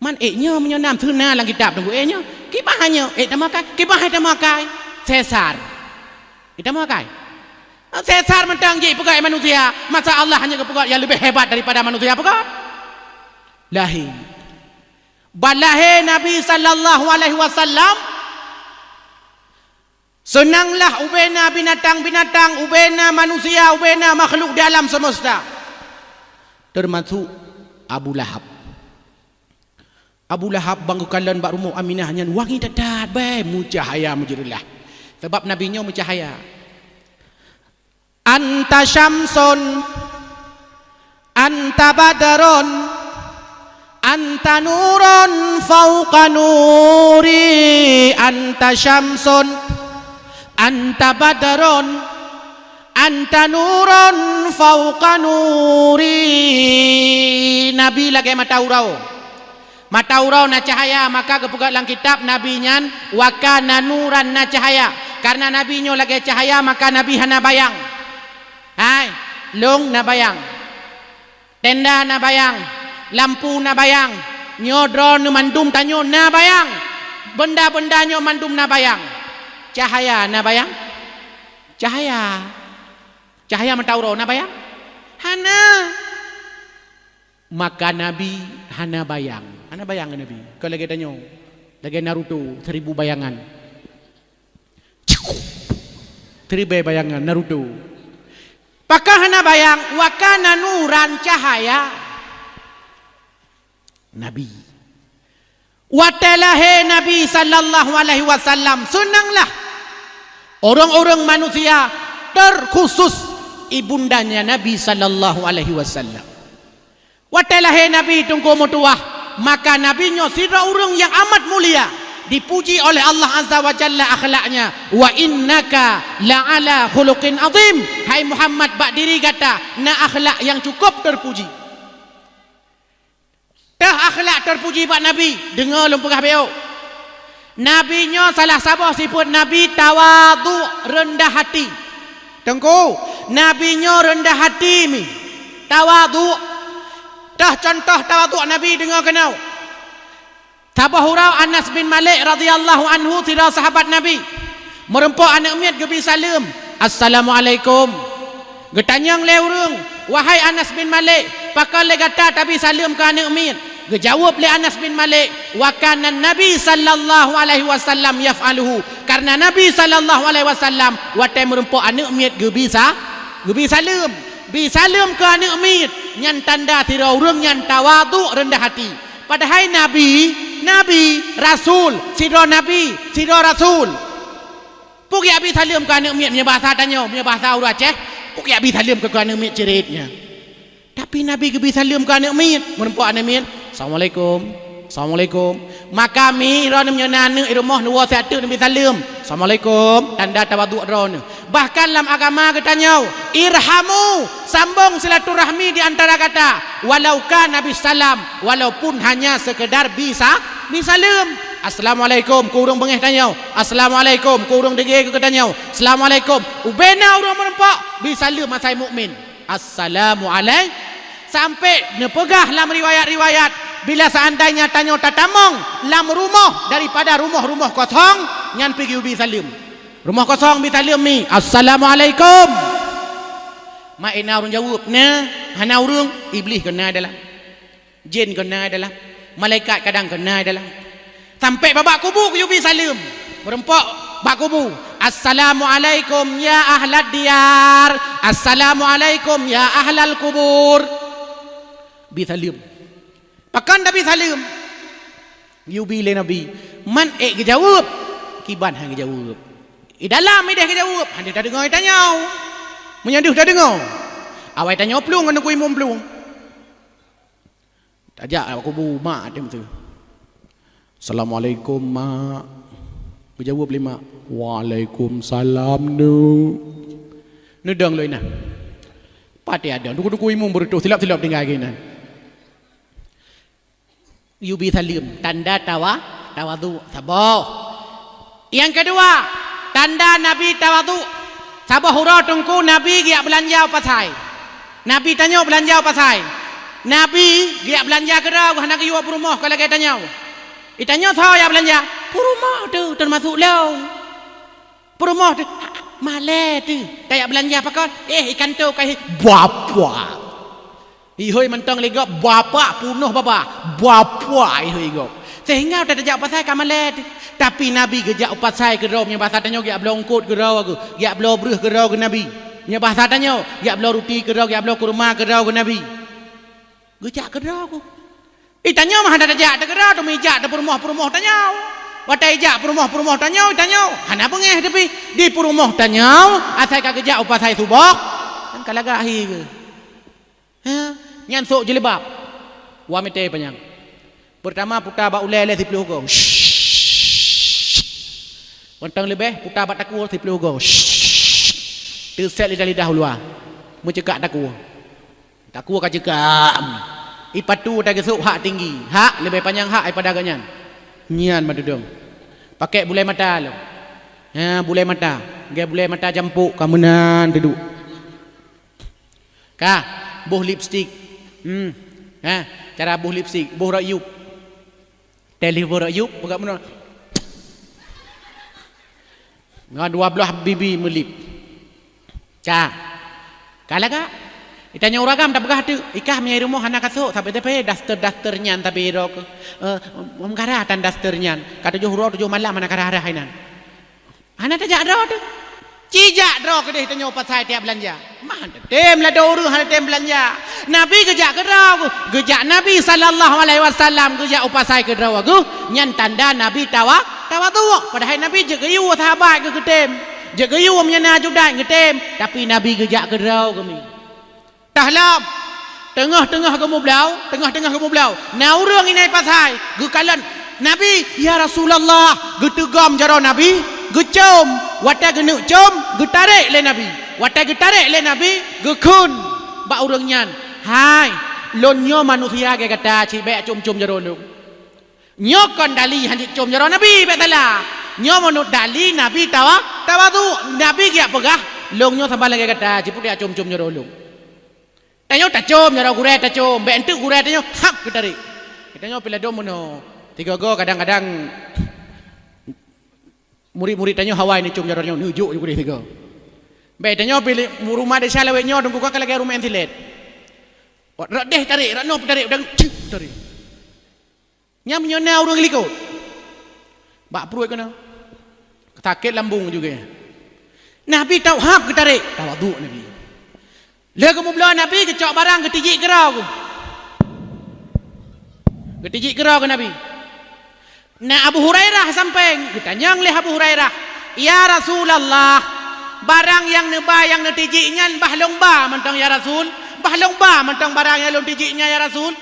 Man ék nyoe meunyoe nam seuna lam kitab teungku ék nyoe. Kiban nyoe ék tamakai, kiban hai tamakai. Sesar. Ék tamakai. Sesar mantong jih peugah manusia. Masa Allah hanya geupeugah yang lebih hebat daripada manusia peugah. Lahé. Ban lahé Nabi sallallahu alaihi wasallam, seunanglah ubena binatang-binatang, ubena manusia, ubena makhluk di alam semesta, termasuk Abu Lahab. Abu Lahab ban geukalon bak rumoh Aminah nyan wangi that-that beh, meucahaya meujeureulah. Sabab Nabi nyoe meucahaya. Anta syamsun, anta badrun, anta nurun fauqa nuri, anta syamsun, anta badrun, anta nurun fauqa nuri. Nabi lagèe mata uroe. Mata uroe na cahya, maka geupeugah lam kitab Nabi nyan, wa kana nuran, na cahya. Karena Nabi nyoe lagèe cahya, maka Nabi hana bayang. Hai, lông na bayang. Tenda na bayang, lampu na bayang, nyoe droeneuh mandum tanyoe na bayang. Benda-benda nyoe mandum na bayang. Cahya na bayang? Cahya. Cahya mata uroe na bayang? Hana. Maka Nabi hana bayang. Hana bayang Nabi. Kon lagèe tanyoe. Lagèe Naruto, seribu bayangan. Ribèe bayangan Naruto. Pakon hana bayang, wa kana nuran, cahya Nabi. Watèe lahé Nabi sallallahu alaihi wasallam, seunanglah ureueng-ureueng manusia, terkhusus ibundanya Nabi sallallahu alaihi wasallam. Watèe lahé Nabi Teungku meutuwah, maka Nabi nyoe sidroe ureueng nyang amat mulia, dipuji oleh Allah Azza wa Jalla akhlaknya. "Wa innaka la'ala khuluqin azim." Hai Muhammad, bak diri gata na akhlak nyang cukup terpuji. Teuh akhlak terpuji bak Nabi, deungoe lôn peugah beu. Nabi nyoe salah saboh sifeuet Nabi tawadhu, reundah hati. Teungku, Nabi nyoe reundah hati mi, tawadhu. Teuh cuntoh tawadhu Nabi, deungoe keunoe. Saboh uroe Anas bin Malik radhiyallahu anhu, sidroe sahabat Nabi, meureumpok aneuk miet geubi saleuem, "Assalamualaikum." Geutanyong lé ureueng, "Wahai Anas bin Malik, pakon lé gata tabi saleuem keu aneuk miet?" Geujaweueb lé Anas bin Malik, "Wa kana Nabi sallallahu alaihi wasallam yaf'aluhu." Karena Nabi sallallahu alaihi wasallam watèe meureumpok aneuk miet geubi sa-, geubi saleuem. Bi saleuem keu aneuk miet, nyan tanda sidroe ureueng nyan tawadhu, reundah hati. Padahai Nabi, Nabi, Rasul, sidroe Nabi, sidroe Rasul. Peue geujak bi saleuem keu aneuk miet, meunyoe bahasa tanyoe, meunyoe bahasa ureueng Aceh, peue geujak bi saleuem keu, keu aneuk miet cit-cit nyan. Tapi Nabi geubi saleuem keu aneuk miet, meureumpok aneuk miet, "Assalamualaikum, assalamualaikum." Maka mi, droeneuh meunyoe na aneuk di rumoh, neuwoe siat teuk neubi saleuem, "Assalamualaikum," tanda tawadhu droeneuh. Bahkan lam agama geutanyoe, irhamu, sambong silaturahmi di antara gata, walau kana bisalam, walaupun hanya sekedar bi sa-, bi saleuem. Assalamualaikum keu ureueng beungéh tanyoe. Assalamualaikum keu ureueng degé keu geutanyoe. Assalamualaikum. Ubena ureueng meureumpok, bi saleuem asai mukmin. Assalamualaikum. Sampai neupeugah lam riwayat-riwayat, bila seandainya tanyoe tatamong lam rumoh daripada rumoh-rumoh kosong, nyan pih geubi saleuem. Rumoh kosong bi saleuem mi, "Assalamualaikum." Mak ina ureueng jaweueb, "Na, hana ureueng." Iblih keu na dalam. Jén keu na dalam, malaikat kadang keu na dalam. Sampai bak, bak kubu geuyue bi saleuem. Meureumpok bak kubu, "Assalamualaikum ya ahlad diyar, assalamualaikum ya ahlal kubur." Bi saleuem. Pakon tabi saleuem? Geuyue bi lé Nabi. Man ék geujaweueb, kiban han geujaweueb. Di dalam idéh geujaweueb, han deuh tadeungoe tanyoe. Meunyoe deuh tadeungoe, awai tanyoe plueng ngon Teungku Imum plueng. Tajak bak kubu mak teuh. "Assalamualaikum, Mak." Geujaweueb lé mak, "Waalaikumsalam, Neuk." Neudong lôn inan. Patéh adoe, Teungku-teungku Imum beureutoh silop-silop tinggai keunan. Geuyue bi saleuem, tanda tawa-, tawadhu, saboh. Nyang keudua, tanda Nabi tawadhu. Saboh uroe Teungku Nabi geujak beulanja u pasai. Nabi tanyoe beulanja u pasai. Nabi geujak beulanja keudroe, hana geuyue peurumoh kon lagèe tanyoe. Di tanyoe soe jak beulanja? Peurumoh teuh, teumasok lôn. Peurumoh teuh, malèe teuh. Tajak beulanja pakon? Eh, di kantô kah, bapak. Ihôi mantong lé gob, bapak peunoh babah, bapak ihôi gob. Sehingga watèe tajak pasai ka malèe teuh. Tapi Nabi geujak u pasai keudroe, meunyoe basa tanyoe geujak bloe eungkôt keudroe geuh, geujak bloe breueh keudroe geuh Nabi. Meunyoe basa tanyoe, geujak bloe ruti keudroe, geujak bloe kurma keudroe geuh Nabi. Geujak keudroe geuh. Di tanyoe mah hana tajak teuh keudroe, teuma ijak teuh peurumoh-peurumoh tanyoe. Watèe ijak peurumoh-peurumoh tanyoe, di tanyoe hana beungèh, tapi di peurumoh tanyoe asai ka geujak u pasai suboh, Kan ka lagak hi keuh. Ha? Nyan sôk jilbab. Wa meuté panyang. Peurtama puta bak ulèe lé siplôh goe. Mantong leubeh puta bak takue siplôh goe. Teusét lidah-lidah u luwa. Meuceukak takue. Takue ka ceukak. Ipatu tageusôk hak tinggi. Hak leubeh panyang hak daripada gobnyan. Nyan ban tudong. Pakèk bulèe mata lom. Ha, bulèe mata. Lagèe bulèe mata jampôk ka meunan teuduek. Ka, boh lipstik. Hmm. Ha, cara boh lipstik, boh rayup. Teuh lé boh rayup, peugah meunoe. Ngon dua blaih bibi meulip. Ka. Ka lagak. Itanyoe ureueng agam tapeugah teuk, ikah meunyo rumoh hana kasôk, sabé-sabé daster-daster nyan sabé droe keuh. Eh, meugara tan daster nyan. Ka tujoh uroe tujoh malam hana karhah-rhah inan. Hana tajak droe teuh. Ci jak droe keudeh tanyoe pasai tiep beulanja. Mah tem ladôm ureueng hana tem beulanja. Nabi geujak keudroe geuh. Geujak Nabi sallallahu alaihi wasallam geujak u pasai keudroe geuh. Nyan tanda Nabi tawa-, tawadhu. Padahai Nabi jeuet geuyue sahabat geuh geutem. Jeuet geuyue meunyo na ajudan geutem. Tapi Nabi geujak keudroe geuh mi. Tah lom, teungoh-teungoh geumubloe, teungoh-teungoh geumubloe, na ureueng inan pasai geukalon Nabi, "Ya Rasulullah," geuteugom jaroe Nabi, geucôm, watèe geuneuk côm, geutarek lé Nabi. Watèe geutarek lé Nabi, geukheun bak ureueng nyan, "Hai, lôn nyoe manusia lagèe gata, cit bèk côm-côm jaroe lôn." Nyoe kon dali hana jicôm jaroe Nabi, bèk salah. Nyoe meunurot dali Nabi tawa-, tawadhu. Nabi geujak peugah, "Lôn nyoe sama lagèe gata, cit peuet jak côm-côm jaroe lôn." Tanyoe tacôm jaroe gurèe tacôm, bèk enteuk gurèe tanyoe hab geutarek. Tanyoe pih ladôm meunoe. Sigoe-goe kadang-kadang murit-murit tanyoe hawa neucôm jaroe nyoe, neujok ju keudeh sigoe. Bèk tanyoe pih lé-, rumoh desya lawét nyoe teungku ka lagèe rumoh silet. Rot deh tarek, rot noe tarek, udah cit tarek. Nyan meunyoe na ureueng likot bak pruet keunoe, sakét lambung juga. Nabi tauhab geutarek, tawadhu Nabi. Lheueh geumubloe Nabi geucok barang geutijik keudroe geuh. Geutijik keudroe geuh Nabi. Na Abu Hurairah sampéng, geutanyong lé Abu Hurairah, "Ya Rasulullah, barang nyang neuba nyang neutijik nyan bah lôn ba mantong ya Rasul? Bah lôn ba mantong barang nyang lôn tijik nyan ya Rasul?"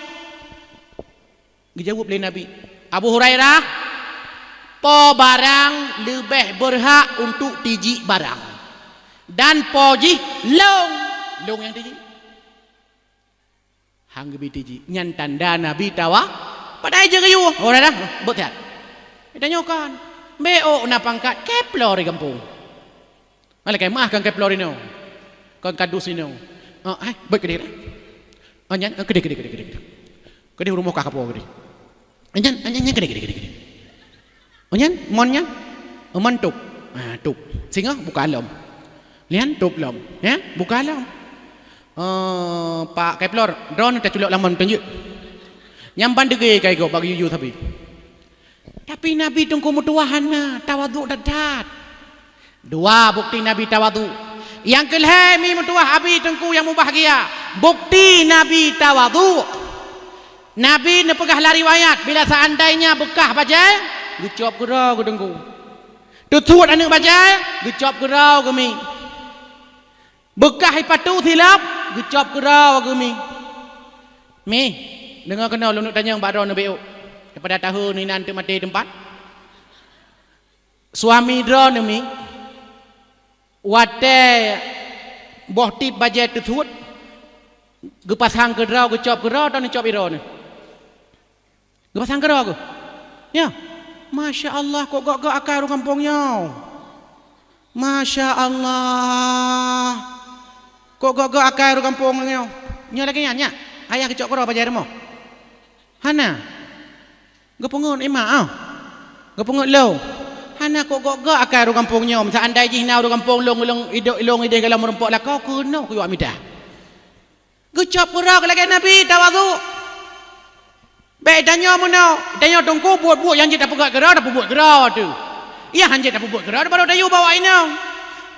Geujaweueb lé Nabi, "Abu Hurairah, po barang leubeh beurhak untuk tijik barang, dan po jih lôn, lôn nyang tijik." Han geubi tijik, nyan tanda Nabi tawa-, padahai jeuet geuyue. Oh, dah, dah, beuet siat. Tanyoe kan, bèk ôk na pangkat, keplor di gampông. Malaikat meuah kon keplor inoe. Kon kadus inoe. Ah, hai, beuet keudeh dah. Ah, nyan, ah, keudeh, keudeh, keudeh, keudeh, keudeh. Keudeh rumoh kah kapoe keudeh. Ah, nyan, ah, nyan, nyan, keudeh, keudeh, keudeh, keudeh. Ah, nyan, mon nyan. Ah, mon tôp. Ah, tôp. Singoh buka lom. Lian tôp lom. Ya, buka lom. Ah, Pak Keplor, droeneuh taculok lam mon teunjeuet. Nyang ban deugée kai gob bak yuyu sabe. Tapi Nabi teungku meutuwah hana, tawadhu that-that. Dua bukti Nabi tawadhu. Nyang keulhèe mi meutuwah Abi teungku nyang mubahgia. Bukti Nabi tawadhu. Nabi neupeugah lam riwayat, bila seandainya beukah bajèe, geucop keudroe geuh teungku. Teusuet aneuk bajèe, geucop keudroe geuh mi. Beukah ipatu silop, geucop keudroe geuh mi. Mi, deungoe keunoe lôn neuk tanyong bak droeneuh beuh. Daripada tahu inan teuk maté teumpat. Suami droeneuh mi, watèe boh tip bajèe teusuet, geupasang keudroe, geucop keudroe, atau neucop droeneuh? Geupasang keudroe geuh. Ya. Masya Allah, kok gok-gok akai ureueng gampông nyoe. Masya Allah. Kok gok-gok akai ureueng gampông nyoe. Nyoe lagèe nyan, nyak. Ayah geucok keudroe bajèe rumoh. Hana. Geupeungeut imak, ah. Geupeungeut lôn. Hana kok gok-gok akai ureueng gampông nyoe. Meusa andai jih na ureueng gampông lôn, lôn idéh, lôn idéh galom meurumpok lakoe, keunoe kuyue midah. Geucop keudroe lagèe Nabi tawadhu. Bèk tanyoe meunoe, tanyoe teungku buet-buet nyang jeuet tapeugöt keudroe, tapeubuet keudroe teuh. Nyang han jeuet tapeubuet keudroe, baru tayue bawa inong.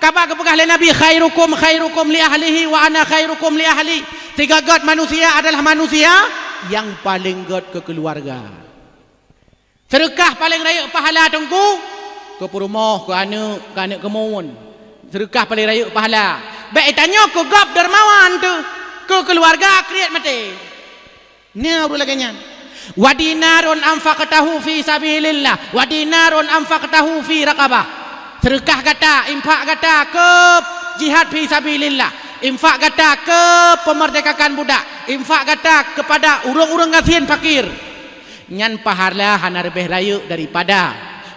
Kaba geupeugah lé Nabi, "Khairukum khairukum li ahlihi wa ana khairukum li ahli." Sigeugöt manusia adalah manusia nyang paleng göt keu keuluwarga. Seudeukah paleng rayeuk pahala teungku, keu peurumoh, keu aneuk, keu aneuk keumuen. Seudeukah paleng rayeuk pahala. Bék tanyoe keu gob dermawan teuh, keu keuluwarga kriet maté. Na ureuëng lagée nyan. "Wa dinarun anfaqtahu fi sabilillah, wa dinarun anfaqtahu fi raqabah." Seudeukah gata, infak gata keu jihad fi sabilillah, infak gata keu peumerdekakan budak, infak gata keupada ureuëng-ureuëng gasien fakir. Nyan pahala hana leubeh rayeuk daripada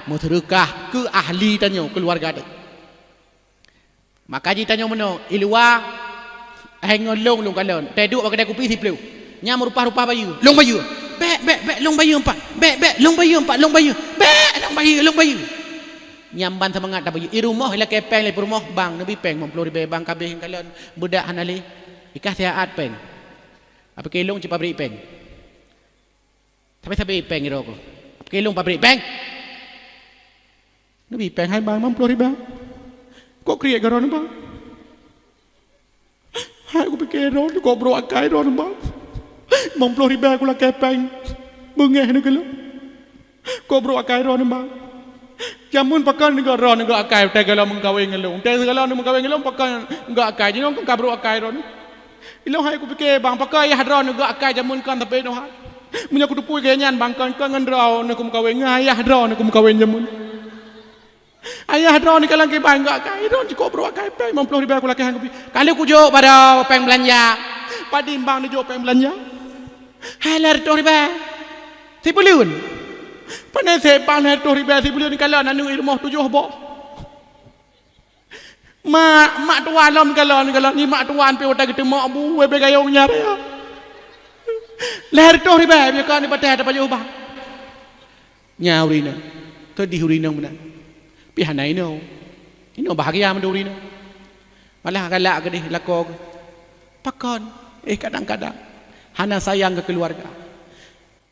meuseudeukah keu ahli tanyoe, keuluwarga teuh. Maka jitanyoe meunoe, i luwa, hai ngon lôn, lôn kalon. Teuduek bak keudai kupi siplôh. Nyan meurupah-rupah bayeue. Lôn bayeue. Bék, bék, bék, lôn bayeue empat. Bék, bék, lôn bayeue empat, lôn bayeue. Bék, lôn bayeue, lôn bayeue. Nyan ban seumangat tabayeue. I rumoh ilakée péng lé peurumoh, "Bang, neubi péng limong ploh ribée, Bang, ka abéh kalon. Beudak hana lé. Ikah siat péng." Apike lôn cit pabrik péng. Sabe-sabe péng droe keuh. Apike lôn pabrik péng. Neubi péng hai bang limong ploh ribée. Kok kriet keu droeneuh bang? Hai kupike droeneuh kok brok akai droeneuh bang. Limong ploh ribée kulakée péng. Beungéh neuh keu lôn. Kok brok akai droeneuh bang. Jameun pakon neuga droeneuh gak akai, watée gohlom meukawen ngon lôn. Watée gohlom meukawen ngon lôn pakon gak akai. Jinoe kan ka brok akai droeneuh. Ilôn hai kupike bang, pakon ayah droeneuh gak akai jameun kan sampai nyoe hai. Meunyoe kuteupue keu nyan bang, kon, kon ngon droeneuh kumeukawen, ngon ayah droeneuh kumeukawen jameun. Ayah droeneuh kalon kiban gak akai, droeneuh cukôp brok akai péng limong ploh ribée kulakée han kupi. Ka lheueh kujok baro péng beulanja. Padum bang neujok péng beulanja? Hai lhée reutôh ribée. Sibuleuen. Pane sép bang lhée reutôh ribée sibuleuen kalon aneuëk i rumoh tujoh boh. Mak, mak tuan lom kalon, kalon ni mak tuan pih watée geuteumok bu, wée bée gayong nyan raya. Lhée reutôh ribée, meunyoe kon dipatéh tapajoh ubah. Nya ureuëng inong, keudeh ureuëng inong meunan. Pih hana inoe. Inoe bahgia mandum ureuëng inong. Malah galak keudeh lakoe. Pakon? Eh, kadang-kadang hana sayang keu keuluwarga.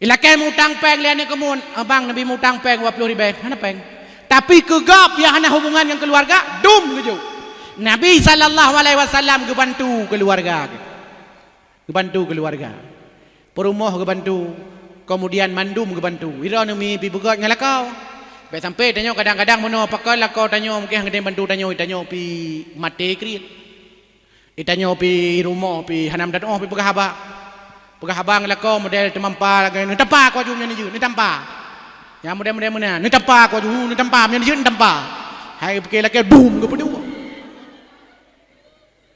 Ilakée mutang péng lé aneuëk keumun, "Abang, neubi mutang péng dua ploh ribée." Hana péng. Tapi keu gob nyang hana hubungan ngon keuluwarga, dum geujok. Nabi sallallahu alaihi wasallam geubantu keuluwarga geuh. Geubantu keuluwarga. Peurumoh geubantu, keumudian mandum geubantu. Droeneuh mi pih beugét ngon lakoe. Bék sampai tanyoe kadang-kadang meunoe pakon lakoe tanyoe mungken hana bantu tanyoe, tanyoe pih maté kriet. Itanyoe pih i rumoh pih hana meudat oh pih peugah haba. Peugah haba ngon lakoe model teumampa lagée, "Neutampa ku aju nyan jeuet, neutampa." Nyang model-model meunan, "Neutampa ku aju, neutampa nyan jeuet, neutampa." Hai pike lakée dum geupeuduek.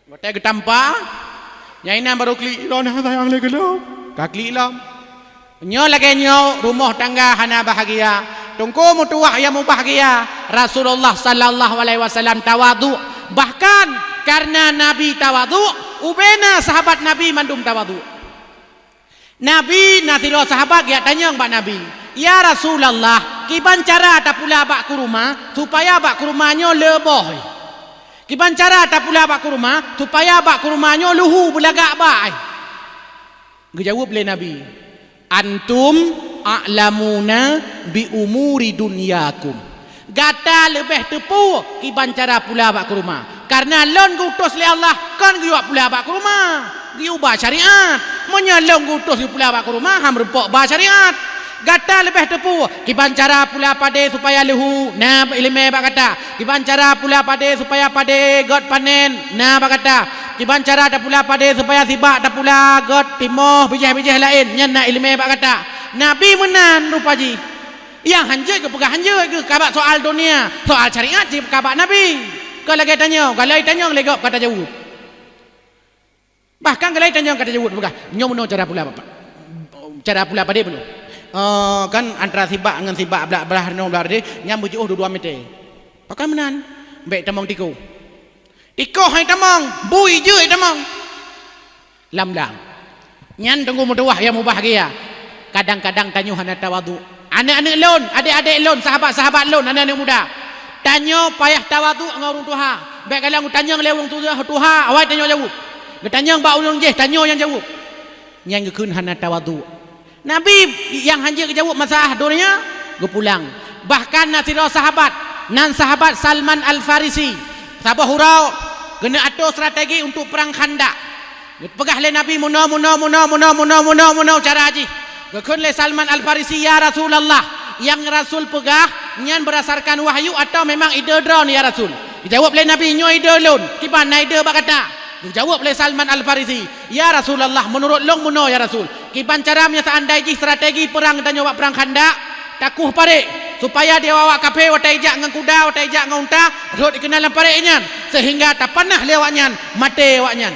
Watée geutampa, nyang inan barô klik, "Lôn hana sayang lé keu lôn." Ka klik lom. Nyoe lagée nyoe rumoh tangga hana bahgia. Teungku meutuwah nyang mubahgia, Rasulullah sallallahu alaihi wasallam tawadhu. Bahkan kareuna Nabi tawadhu, ubena sahabat Nabi mandum tawadhu. Nabi na sidroe sahabat geujak tanyong bak Nabi, "Ya Rasulullah, kiban cara tapula bak kuruma supaya bak kuruma nyoe le boh? Kiban cara tapula bak kuruma supaya bak kuruma nyoe luhu beulagak bak?" Geujaweueb lé Nabi, "Antum a'lamuna bi umuri dunyakum." Gata leubeh teupeu kiban cara pula bak kuruma. Kareuna lôn geuutus lé Allah kon geuyue pula bak kuruma, geuyue ba syariat. Meunyoe lôn geuutus geuyue pula bak kuruma, han meurumpok ba syariat. Gata leubeh teupeu kiban cara pula padé supaya leuhu, na iéleumé bak gata. Kiban cara pula padé supaya padé gét panen, na bak gata. Kiban cara tapula padé supaya sibak tapula gét timoh bijéh-bijéh laén, nyan na iéleumé bak gata. Nabi meunan rupa jih. Nyang hanjeuet geupeugah hanjeuet geuh, ka bak soal dunia, soal syariat cit ka bak Nabi. Kon lagée tanyoe, galai tanyong lé gob ka tajaweueb. Bahkan galai tanyong ka tajaweueb peugah, nyoe meunoe cara pula bapak. Cara pula padé meunoe. Eh, kan antara sibak ngon sibak blah-blah nyoe blah padé, nyan beujiôh dua-dua meté. Pakon meunan? Bék tamong tikoh. Tikoh hai tamong, bui jeuet tamong. Lam blang. Nyan teungku meutuwah nyang mubahgia. Kadang-kadang tanyoe hana tawadhu. Aneuëk-aneuëk lôn, adék-adék lôn, sahabat-sahabat lôn, aneuëk-aneuëk muda. Tanyoe payah tawadhu ngon ureuëng tuha. Bék galak geutanyong lé ureuëng tuha, tuha, awai tanyoe jaweueb. Geutanyong bak ureuëng jéh, tanyoe nyang jaweueb. Nyan geukheun hana tawadhu. Nabi nyang hanjeuet geujaweueb masalah donya, geupulang. Bahkan na sidroe sahabat, nan sahabat Salman Al-Farisi, saboh uroe geuneuk atoe strategi untuk perang Khandaq. Geupeugah lé Nabi meunoe, meunoe, meunoe cara jih. Geukheun lé Salman Al-Farisi, "Ya Rasulullah, nyang Rasul peugah nyan beurasarkan wahyu atawa memang ide droeneuh, ya Rasul?" Geujaweueb lé Nabi, "Nyoe ide lôn, kiban na ide bak gata?" Geujaweueb lé Salman Al-Farisi, "Ya Rasulullah, meunurot lôn meunoe ya Rasul. Kiban cara meunyoe seandai jih strategi peurang geutanyoe bak Perang Khandaq, takueh parék, supaya di awak-awak kafé watée ijak ngon kuda, watée ijak ngon unta, rhot ikeunan lam parék nyan, seuhingga tapanah lé awaknyan, maté awaknyan."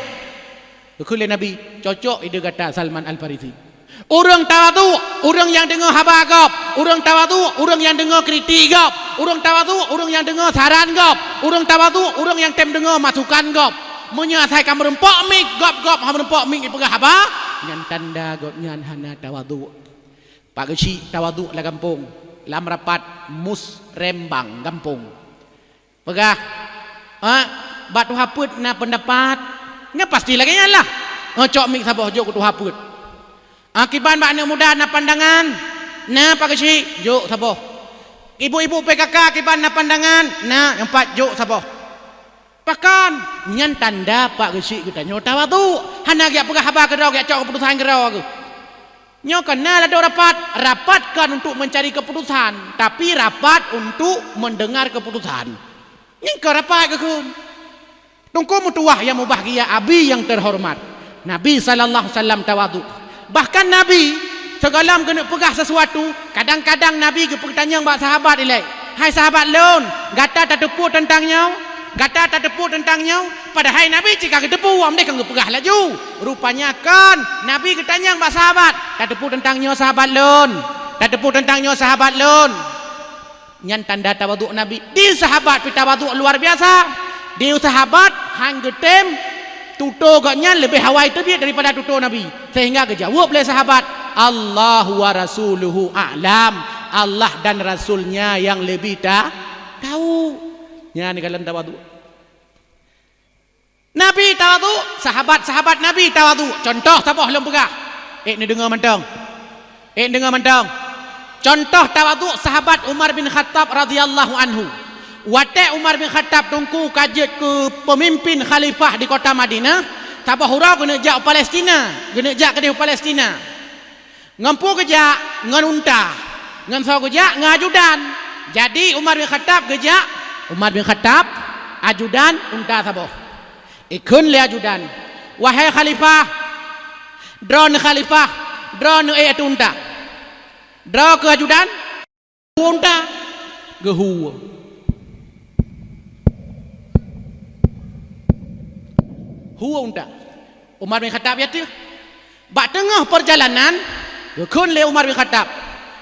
Geukheun lé Nabi, "Cocok ide gata Salman Al-Farisi." Ureuëng tawadhu, ureuëng nyang deungoe haba gob. Ureuëng tawadhu, ureuëng nyang deungoe kritik gob. Ureuëng tawadhu, ureuëng nyang deungoe saran gob. Ureuëng tawadhu, ureuëng nyang tem deungoe masukan gob. Meunyoe asai ka meurumpok mic, gob-gob hana meurumpok mic jipeugah haba, nyan tanda gobnyan hana tawadhu. Pak Geuchik tawadhu lam gampông, lam rapat musrembang gampông. Peugah, "Ha, bak tuha peuet na peundapat?" Nyan pasti lagée nyan lah. "Ha, cok mic saboh jok keu tuha peuet." "Ha, kiban bak aneuëk muda na pandangan?" "Na, Pak Geuchik." "Jok saboh." "Ibu-ibu P K K kiban na pandangan?" "Na." "Nyan pat jok saboh." Pakon? Nyan tanda Pak Geuchik geutanyoe tawadhu. Hana geujak peugah haba keudroe, geujak cok keuputusan keudroe geuh. Nyoe kon na ladôm rapat. Rapat kon untuk mencari keputusan, tapi rapat untuk mendengar keputusan. Nyan kon rapat geukheun. Teungku meutuwah nyang mubahgia, abi nyang terhormat, Nabi sallallahu alaihi wasallam tawadhu. Bahkan Nabi, sigohlom geuneuk peugah sesuatu, kadang-kadang Nabi geupeutanyong bak sahabat ilée, "Hai sahabat lôn, gata tateupeue teuntang nyoe? Gata tateupeue teuntang nyoe?" Padahai Nabi cit ka geuteupeue, amdeh ka geupeugah laju. Rupanya kon, Nabi geutanyong bak sahabat, "Tateupeue teuntang nyoe sahabat lôn? Tateupeue teuntang nyoe sahabat lôn?" Nyan tanda tawadhu Nabi. Di sahabat pih tawadhu luar biasa. Di sahabat han geutem tutoe gobnyan leubeh awai teubiet daripada tutoe Nabi. Sehingga geujaweueb lé sahabat, "Allahu wa rasuluhu a'lam." Allah dan Rasulnya yang lebih ta-, tahu. Nyan kalon tawadhu. Nabi tawadhu, sahabat-sahabat Nabi tawadhu. Contoh saboh lôn peugah. Ék neudeungoe mantong. Ék neudeungoe mantong. Contoh tawadhu sahabat Umar bin Khattab radhiyallahu anhu. Watée Umar bin Khattab teungku ka jeuet keu peumimpin khalifah di kota Madinah, saboh uroe geuneuk jak u Palestina, geuneuk jak keudeh u Palestina. Ngon peue geujak? Ngon unta. Ngon soe geujak? Ngon ajudan. Jadi Umar bin Khattab geujak, Umar bin Khattab, ajudan, unta saboh. Ikheun lé ajudan, "Wahai khalifah, droeneuh khalifah, droeneuh ék ateueh unta." Droe keu ajudan, "Hue unta." Geuhue. Hue unta. Umar bin Khattab i ateueh. Bak teungoh peurjalanan, geukheun lé Umar bin Khattab,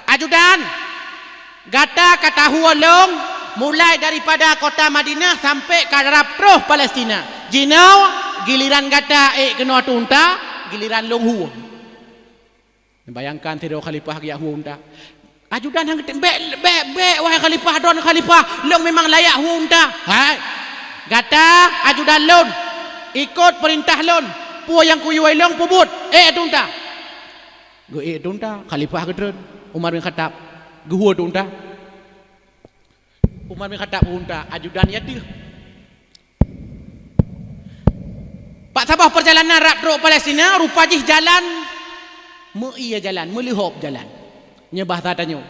"Ajudan, gata ka tahue lôn mulai daripada kota Madinah sampoe ka rab troh Palestina. Jinoe giliran gata ék keunoe ateueh unta, giliran lôn hue." Bayangkan sidroe khalifah geujak hue unta. Ajudan han geutem, "Bék, bék, bék, wahai khalifah, droeneuh khalifah, lôn memang layak hue unta." "Hai, gata ajudan lôn, ikot peurintah lôn, peue nyang kuyue lôn peubuet, ék ateueh unta." Geuék ateueh unta, khalifah geutreun, Umar bin Khattab, geuhue ateueh unta. Umar bin Khattab hue unta, ajudan i ateueh. Bak saboh peurjalanan rab trok Palestina, rupa jih jalan meu-ie jalan, meuleuhop jalan. Nyoe bahasa tanyoe.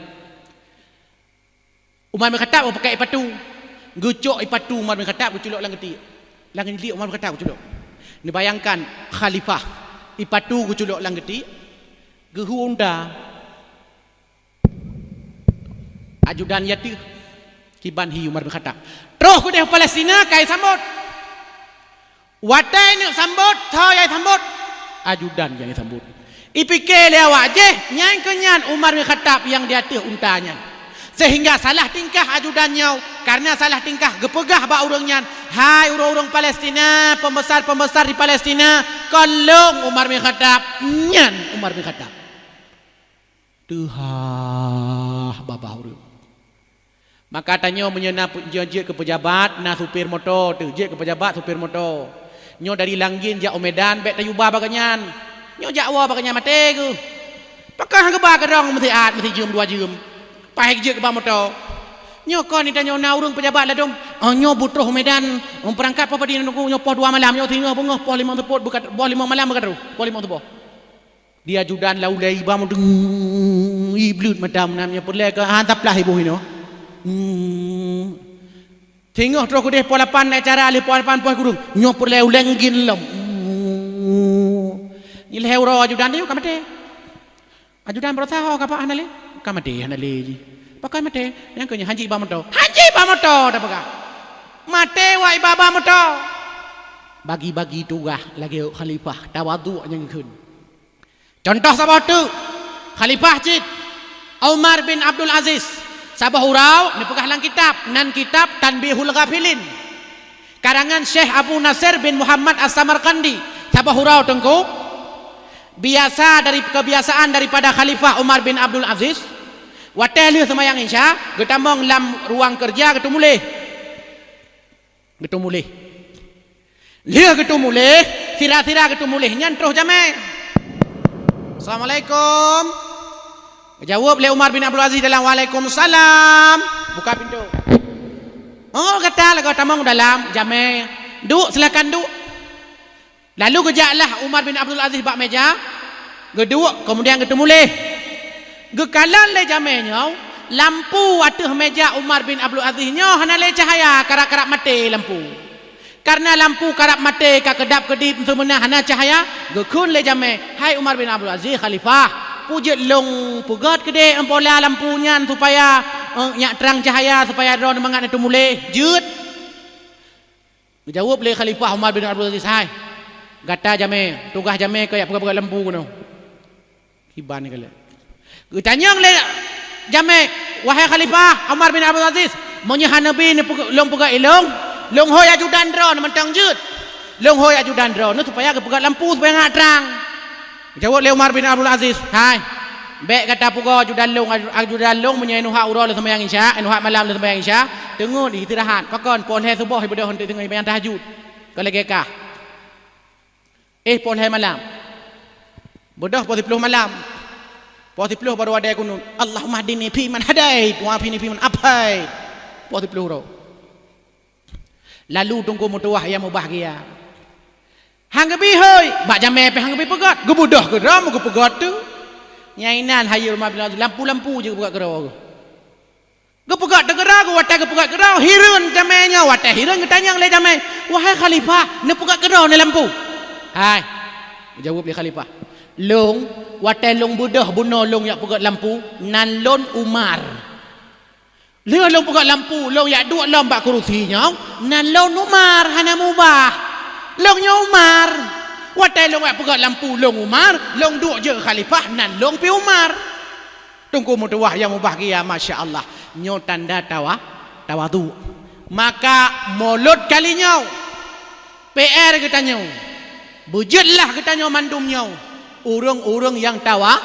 Umar bin Khattab geupakai ie patu. Geucok ie patu Umar bin Khattab geuculok lam geutiek. Lam geutiek Umar bin Khattab geuculok. Neubayangkan khalifah, ie patu geuculok lam geutiek, geuhue unta. Ajudan i ateueh, kiban hi Umar bin Khattab. Troh keudeh Palestina ka isambot. Watée neuk sambot, soe nyang isambot? Ajudan nyang isambot. Ipike lé awak jih, nyan keuh nyan Umar bin Khattab nyang di ateueh unta nyan. Sehingga salah tingkah ajudan nyoe, karena salah tingkah geupeugah bak ureuëng nyan, "Hai ureuëng-ureuëng Palestina, pembesar-pembesar di Palestina, kon lôn Umar bin Khattab." Nyan Umar bin Khattab. Teuhah babah ureuëng. Maka tanyoe meunyoe na pe-, jeuet keu peujabat, na supir moto teuh, jeuet keu peujabat, supir moto. Nyoe dari Langgin jak u Medan, bék tayue ba bak gobnyan. Nyoe jak woe bak gobnyan maté geuh. Pakon han geuba keudroe meusiat, meusijeuem dua jeuem. Paih jeuet keu ba moto. Nyoe kon tanyoe na ureuëng peujabat ladôm, "Oh, nyoe beutroh u Medan, oh, peurangkat poh padum nunggu, nyoe poh dua malam, nyoe singoh beungoh poh limong seupôt, beukat-, poh limong malam beukat troh, poh limong suboh." Di ajudan lau lé iba meudeng, ibleut mata meunan nyan peureulée keu han taplah iboh inoe. Hmm. Singoh troh keudeh poh lapan acara lheueh poh lapan poh kureueng, nyoe peureulée ulée ngieng lom. Nyoe lhée uroe ajudan nyoe ka maté. Ajudan beurasa ho ka pat hana lé? Ka maté hana lé jih. Pakon maté? Nyang keu nyan hanjeuet iba moto. Hanjeuet iba moto tapeugah. Maté wak iba-ba moto. Bagi-bagi tugaih lagée khalifah tawadhu nyang kheun. Contoh saboh teuk, khalifah cit Umar bin Abdul Aziz, saboh uroe neupeugah lam kitab, nan kitab Tanbihul Ghafilin, karangan Syekh Abu Nasir bin Muhammad As-Samarqandi, saboh uroe teungku, biasa dari, kebiasaan daripada Khalifah Umar bin Abdul Aziz, watée lheueh seumayang Isya, geutamong lam ruang keureuja geuteumuléh. Geuteumuléh. Lheueh geuteumuléh, sira-sira geuteumuléh nyan troh jamé. "Assalamualaikum." Geujaweueb lé Umar bin Abdul Aziz dalam, "Waalaikumsalam." Buka pintoe. "Oh, gata lagoe tamong dalam jamé. Duek, silakan duek." Lalu geujaklah Umar bin Abdul Aziz bak méja, geuduek, keumudian geuteumuléh. Geukalon lé jamé nyoe, lampu ateueh méja Umar bin Abdul Aziz nyoe hana lé cahya, karab-karab maté lampu. Kareuna lampu karab maté ka keudab-keudib, seumeuna hana cahya, geukheun lé jamé, "Hai Umar bin Abdul Aziz, khalifah, peue jeuet lôn peugét keudeh bola lampu nyan supaya, eh, nyak trang cahya supaya droeneuh mangat neuteumuléh, jeuet." Geujaweueb lé Khalifah Umar bin Abdul Aziz, "Hai, gata jamé, tugaih jamé keu jak peugét-peugét lampu keunoe." Kiban keu lé. Geutanyong lé jamé, "Wahai Khalifah Umar bin Abdul Aziz, meunyoe hana bi neupeugét, lôn peugét ilong, lôn hôi ajudan droeneuh mantong jeuet. Lôn hôi ajudan droeneuh supaya geupeugét lampu supaya ngat trang." Jaweueb lé Umar bin Abdul Aziz, "Hai, bék gata pugoe ajudan lôn, aju-, ajudan lôn meunyoe neuhak uroe lôn seumayang Isya, neuhak malam lôn seumayang Isya, teungeut istirahat. Pakon, poh lhée suboh beudôh teungeut seumayang tahajud. Kon lagée kah. Eh, poh lhée malam. Beudôh poh siplôh malam. Poh siplôh barô adée kunut. Allahummahdini fiman hadait, wa afini fiman afait." Poh siplôh uroe. Lalu teungku meutuwah nyang mubahgia. Han geubi hôi, bak jamé pih han geubi peugét, geubeudôh keudroe meugeupeugét teuk. Nyang inan hayeue rumoh bilang lampu-lampu jih geupeugét keudroe. Geupeugét teuk keudroe, geuwatée geupeugét keudroe, hireuen jamé nyoe, watée hireuen geutanyong lé jamé, "Wahai khalifah, neupeugét keudroe nyoe lampu?" "Hai," geujaweueb lé khalifah, "lôn, watée lôn beudôh bunoe lôn jak peugét lampu, nan lôn Umar." Lheueh lôn peugét lampu, lôn jak duek lom bak keurusi nyoe, nan lôn Umar hana mubah. Lôn nyoe Umar. Watée lôn jak peugét lampu, lôn Umar, lôn duek jeuet khalifah, nan lôn pih Umar. Teungku meutuwah nyang mubahgia, masya Allah. Nyoe tanda tawa-, tawadhu. Maka mulod kali nyoe, P R geutanyoe, beujeuetlah geutanyoe mandum nyoe, ureuëng-ureuëng nyang tawa-,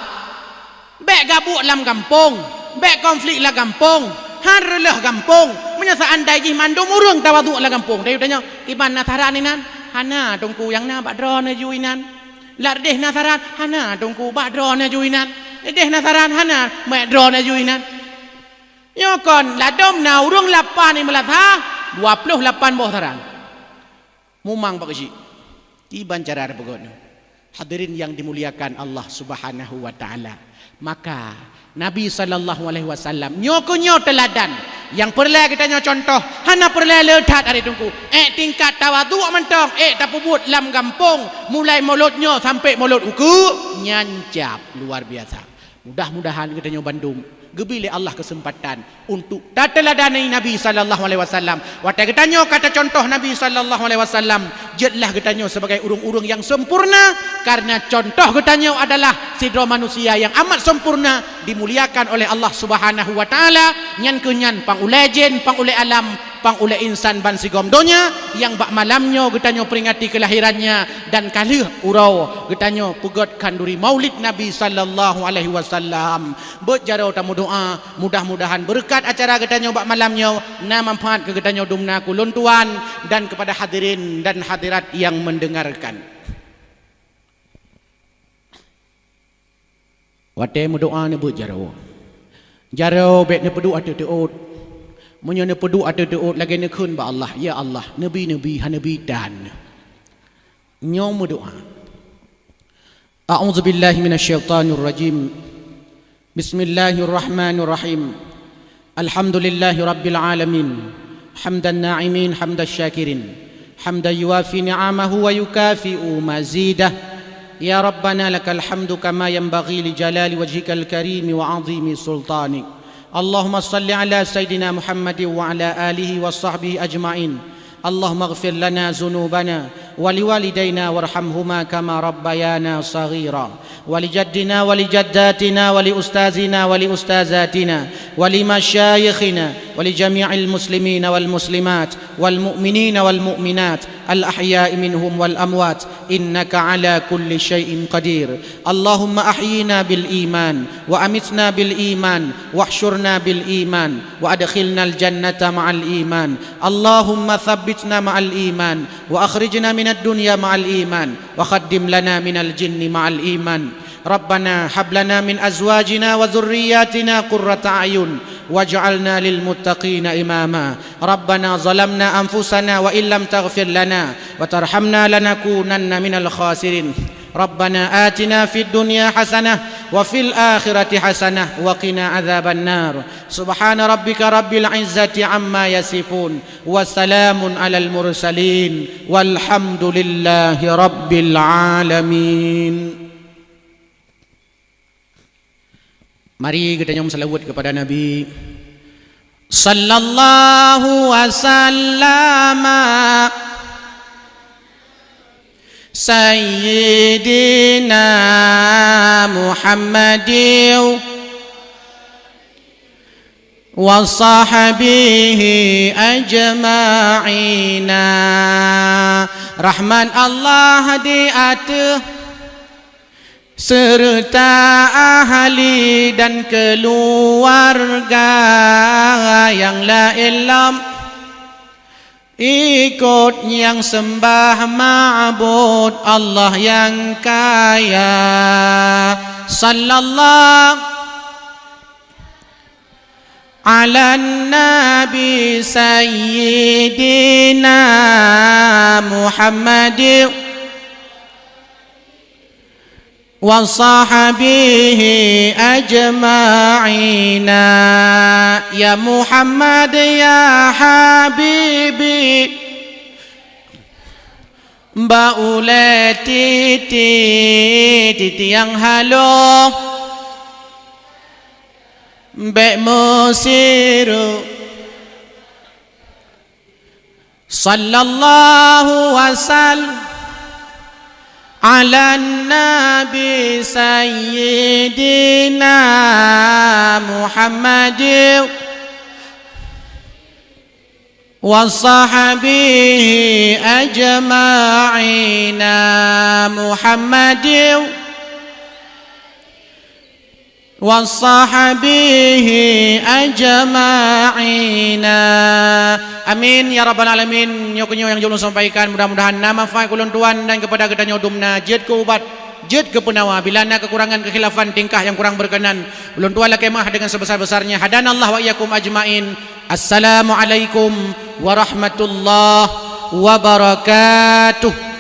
bék gabuek lam gampông, bék konflik lam gampông, han reuloh gampông. Meunyoe seandai jih mandum ureuëng tawadhu lam gampông, tanyoe tanyoe, "Kiban na saran inan?" "Hana, Teungku, nyang na bak droeneuh ju inan." "Ladeh na saran?" "Hana, Teungku, bak droeneuh ju inan." "Ladeh na saran?" "Hana, bak droeneuh ju inan." Nyoe kon ladom na ureuëng lapan di meulasa, dua ploh lapan boh saran. Mumang bak keuchik. Kiban cara tapeugét nyoe. Hadirin yang dimuliakan Allah Subhanahu wa Ta'ala. Maka, Nabi sallallahu alaihi wasallam nyoe keuh nyoe teuladan nyang peureulée geutanyoe cuntoh, hana peureulée le that, hai Teungku. Ék tingkat tawadhu mantong, ék tapeubuet lam gampông, mulai mulod nyoe sampai mulod ukeue, nyan cap luar biasa. Mudah-mudahan geutanyoe bandum geubri lé Allah keuseumpatan untuk tateuladani Nabi sallallahu alaihi wasallam. Watée geutanyoe ka tacuntoh Nabi sallallahu alaihi wasallam, jeuetlah geutanyoe sibagai ureuëng-ureuëng nyang sempurna, kareuna cuntoh geutanyoe adalah sidroe manusia nyang amat sempurna, dimuliakan oleh Allah Subhanahu wa Ta'ala, nyan keuh nyan pang ulée jén, pang ulée alam, pang ulée insan bansigom donya, nyang bak malam nyoe geutanyoe peuringati keulahirannya, dan ka lheueh uroe geutanyoe peugét khanduri Maulid Nabi sallallahu alaihi wasallam. Beuet jaroe tameudoá, mudah-mudahan beureukat acara geutanyoe bak malam nyoe na manfaat keu geutanyoe dumna keu lôn tuan dan keupada hadirin dan hadirat nyang mendengarkan. Watée meudoá neubeuet jaroe. Jaroe bék neupeuduek ateueh teuôt. Meunyoe neupeuduek ateueh teuôt lagée neukheun bak Allah, "Ya Allah, neubi-neubi hana neubi tan." Nyoe meudoá. A'udzubillahi minasyaitonirrajim. Bismillahirrahmanirrahim. Alhamdulillahi rabbil alamin. حمد الناعمين، حمد الشاكرين، حمدا يوافي نعمه ويكافئ مزيده. يا ربنا لك الحمد كما ينبغي لجلال وجهك الكريم وعظيم سلطانك. اللهم صل على سيدنا محمد وعلى آله وصحبه أجمعين. اللهم اغفر لنا ذنوبنا ولوالدينا وارحمهما كما ربيانا صغيرا، ولجدنا ولجداتنا ولأستاذنا ولأستاذاتنا ولمشايخنا ولجميع المسلمين والمسلمات والمؤمنين والمؤمنات الأحياء منهم والأموات، إنك على كل شيء قدير. اللهم أحينا بالإيمان وأمتنا بالإيمان واحشرنا بالإيمان وأدخلنا الجنة مع الإيمان. اللهم ثبتنا مع الإيمان وأخرجنا من الدنيا مع الإيمان وخدم لنا من الجن مع الإيمان. ربنا هب لنا من أزواجنا وذرياتنا قرة أعين واجعلنا للمتقين إماما. ربنا ظلمنا أنفسنا وإن لم تغفر لنا وترحمنا لنكونن من الخاسرين. ربنا آتنا في الدنيا حسنة وفي الآخرة حسنة وقنا عذاب النار. سبحان ربك رب العزة عما يصفون. وسلام على المرسلين. والحمد لله رب العالمين. Mari geutanyoe meuseulaweuet keupada Nabi. Sallallahu wasallama Sayyidina Muhammadin wa sahbihi ajma'ina. Rahmat Allah di ateueh seureuta ahli dan keuluwarga nyang laén lom ikot nyang seumbah ma'bud Allah nyang kaya. Sallallahu ala Nabi Sayyidina Muhammad wa sahbihi ajma'ina. Ya Muhammad, ya Habibi, bak ulée titi, titi nyang haloe, bék meusireuk. Sallallahu wasal ala Nabi Sayyidina Muhammad wa sahbihi ajma'ina. Muhammad wa sahbihi ajma'ina. Amin ya rabbal alamin. Nyoe keunyoe nyang jeuet ulôn sampaikan, mudah-mudahan na manfaat keu ulôn tuan dan keupada geutanyoe dum na jeuet keu ubat, jeuet keu peunawa. Bila na keukurangan, keukhilafan, tingkah nyang kurang beukeunan, ulôn tuan lakée meu'ah deungon seubesar-besarnya. Hadanallah wa iyyakum ajma'in. Assalamualaikum warahmatullahi wabarakatuh.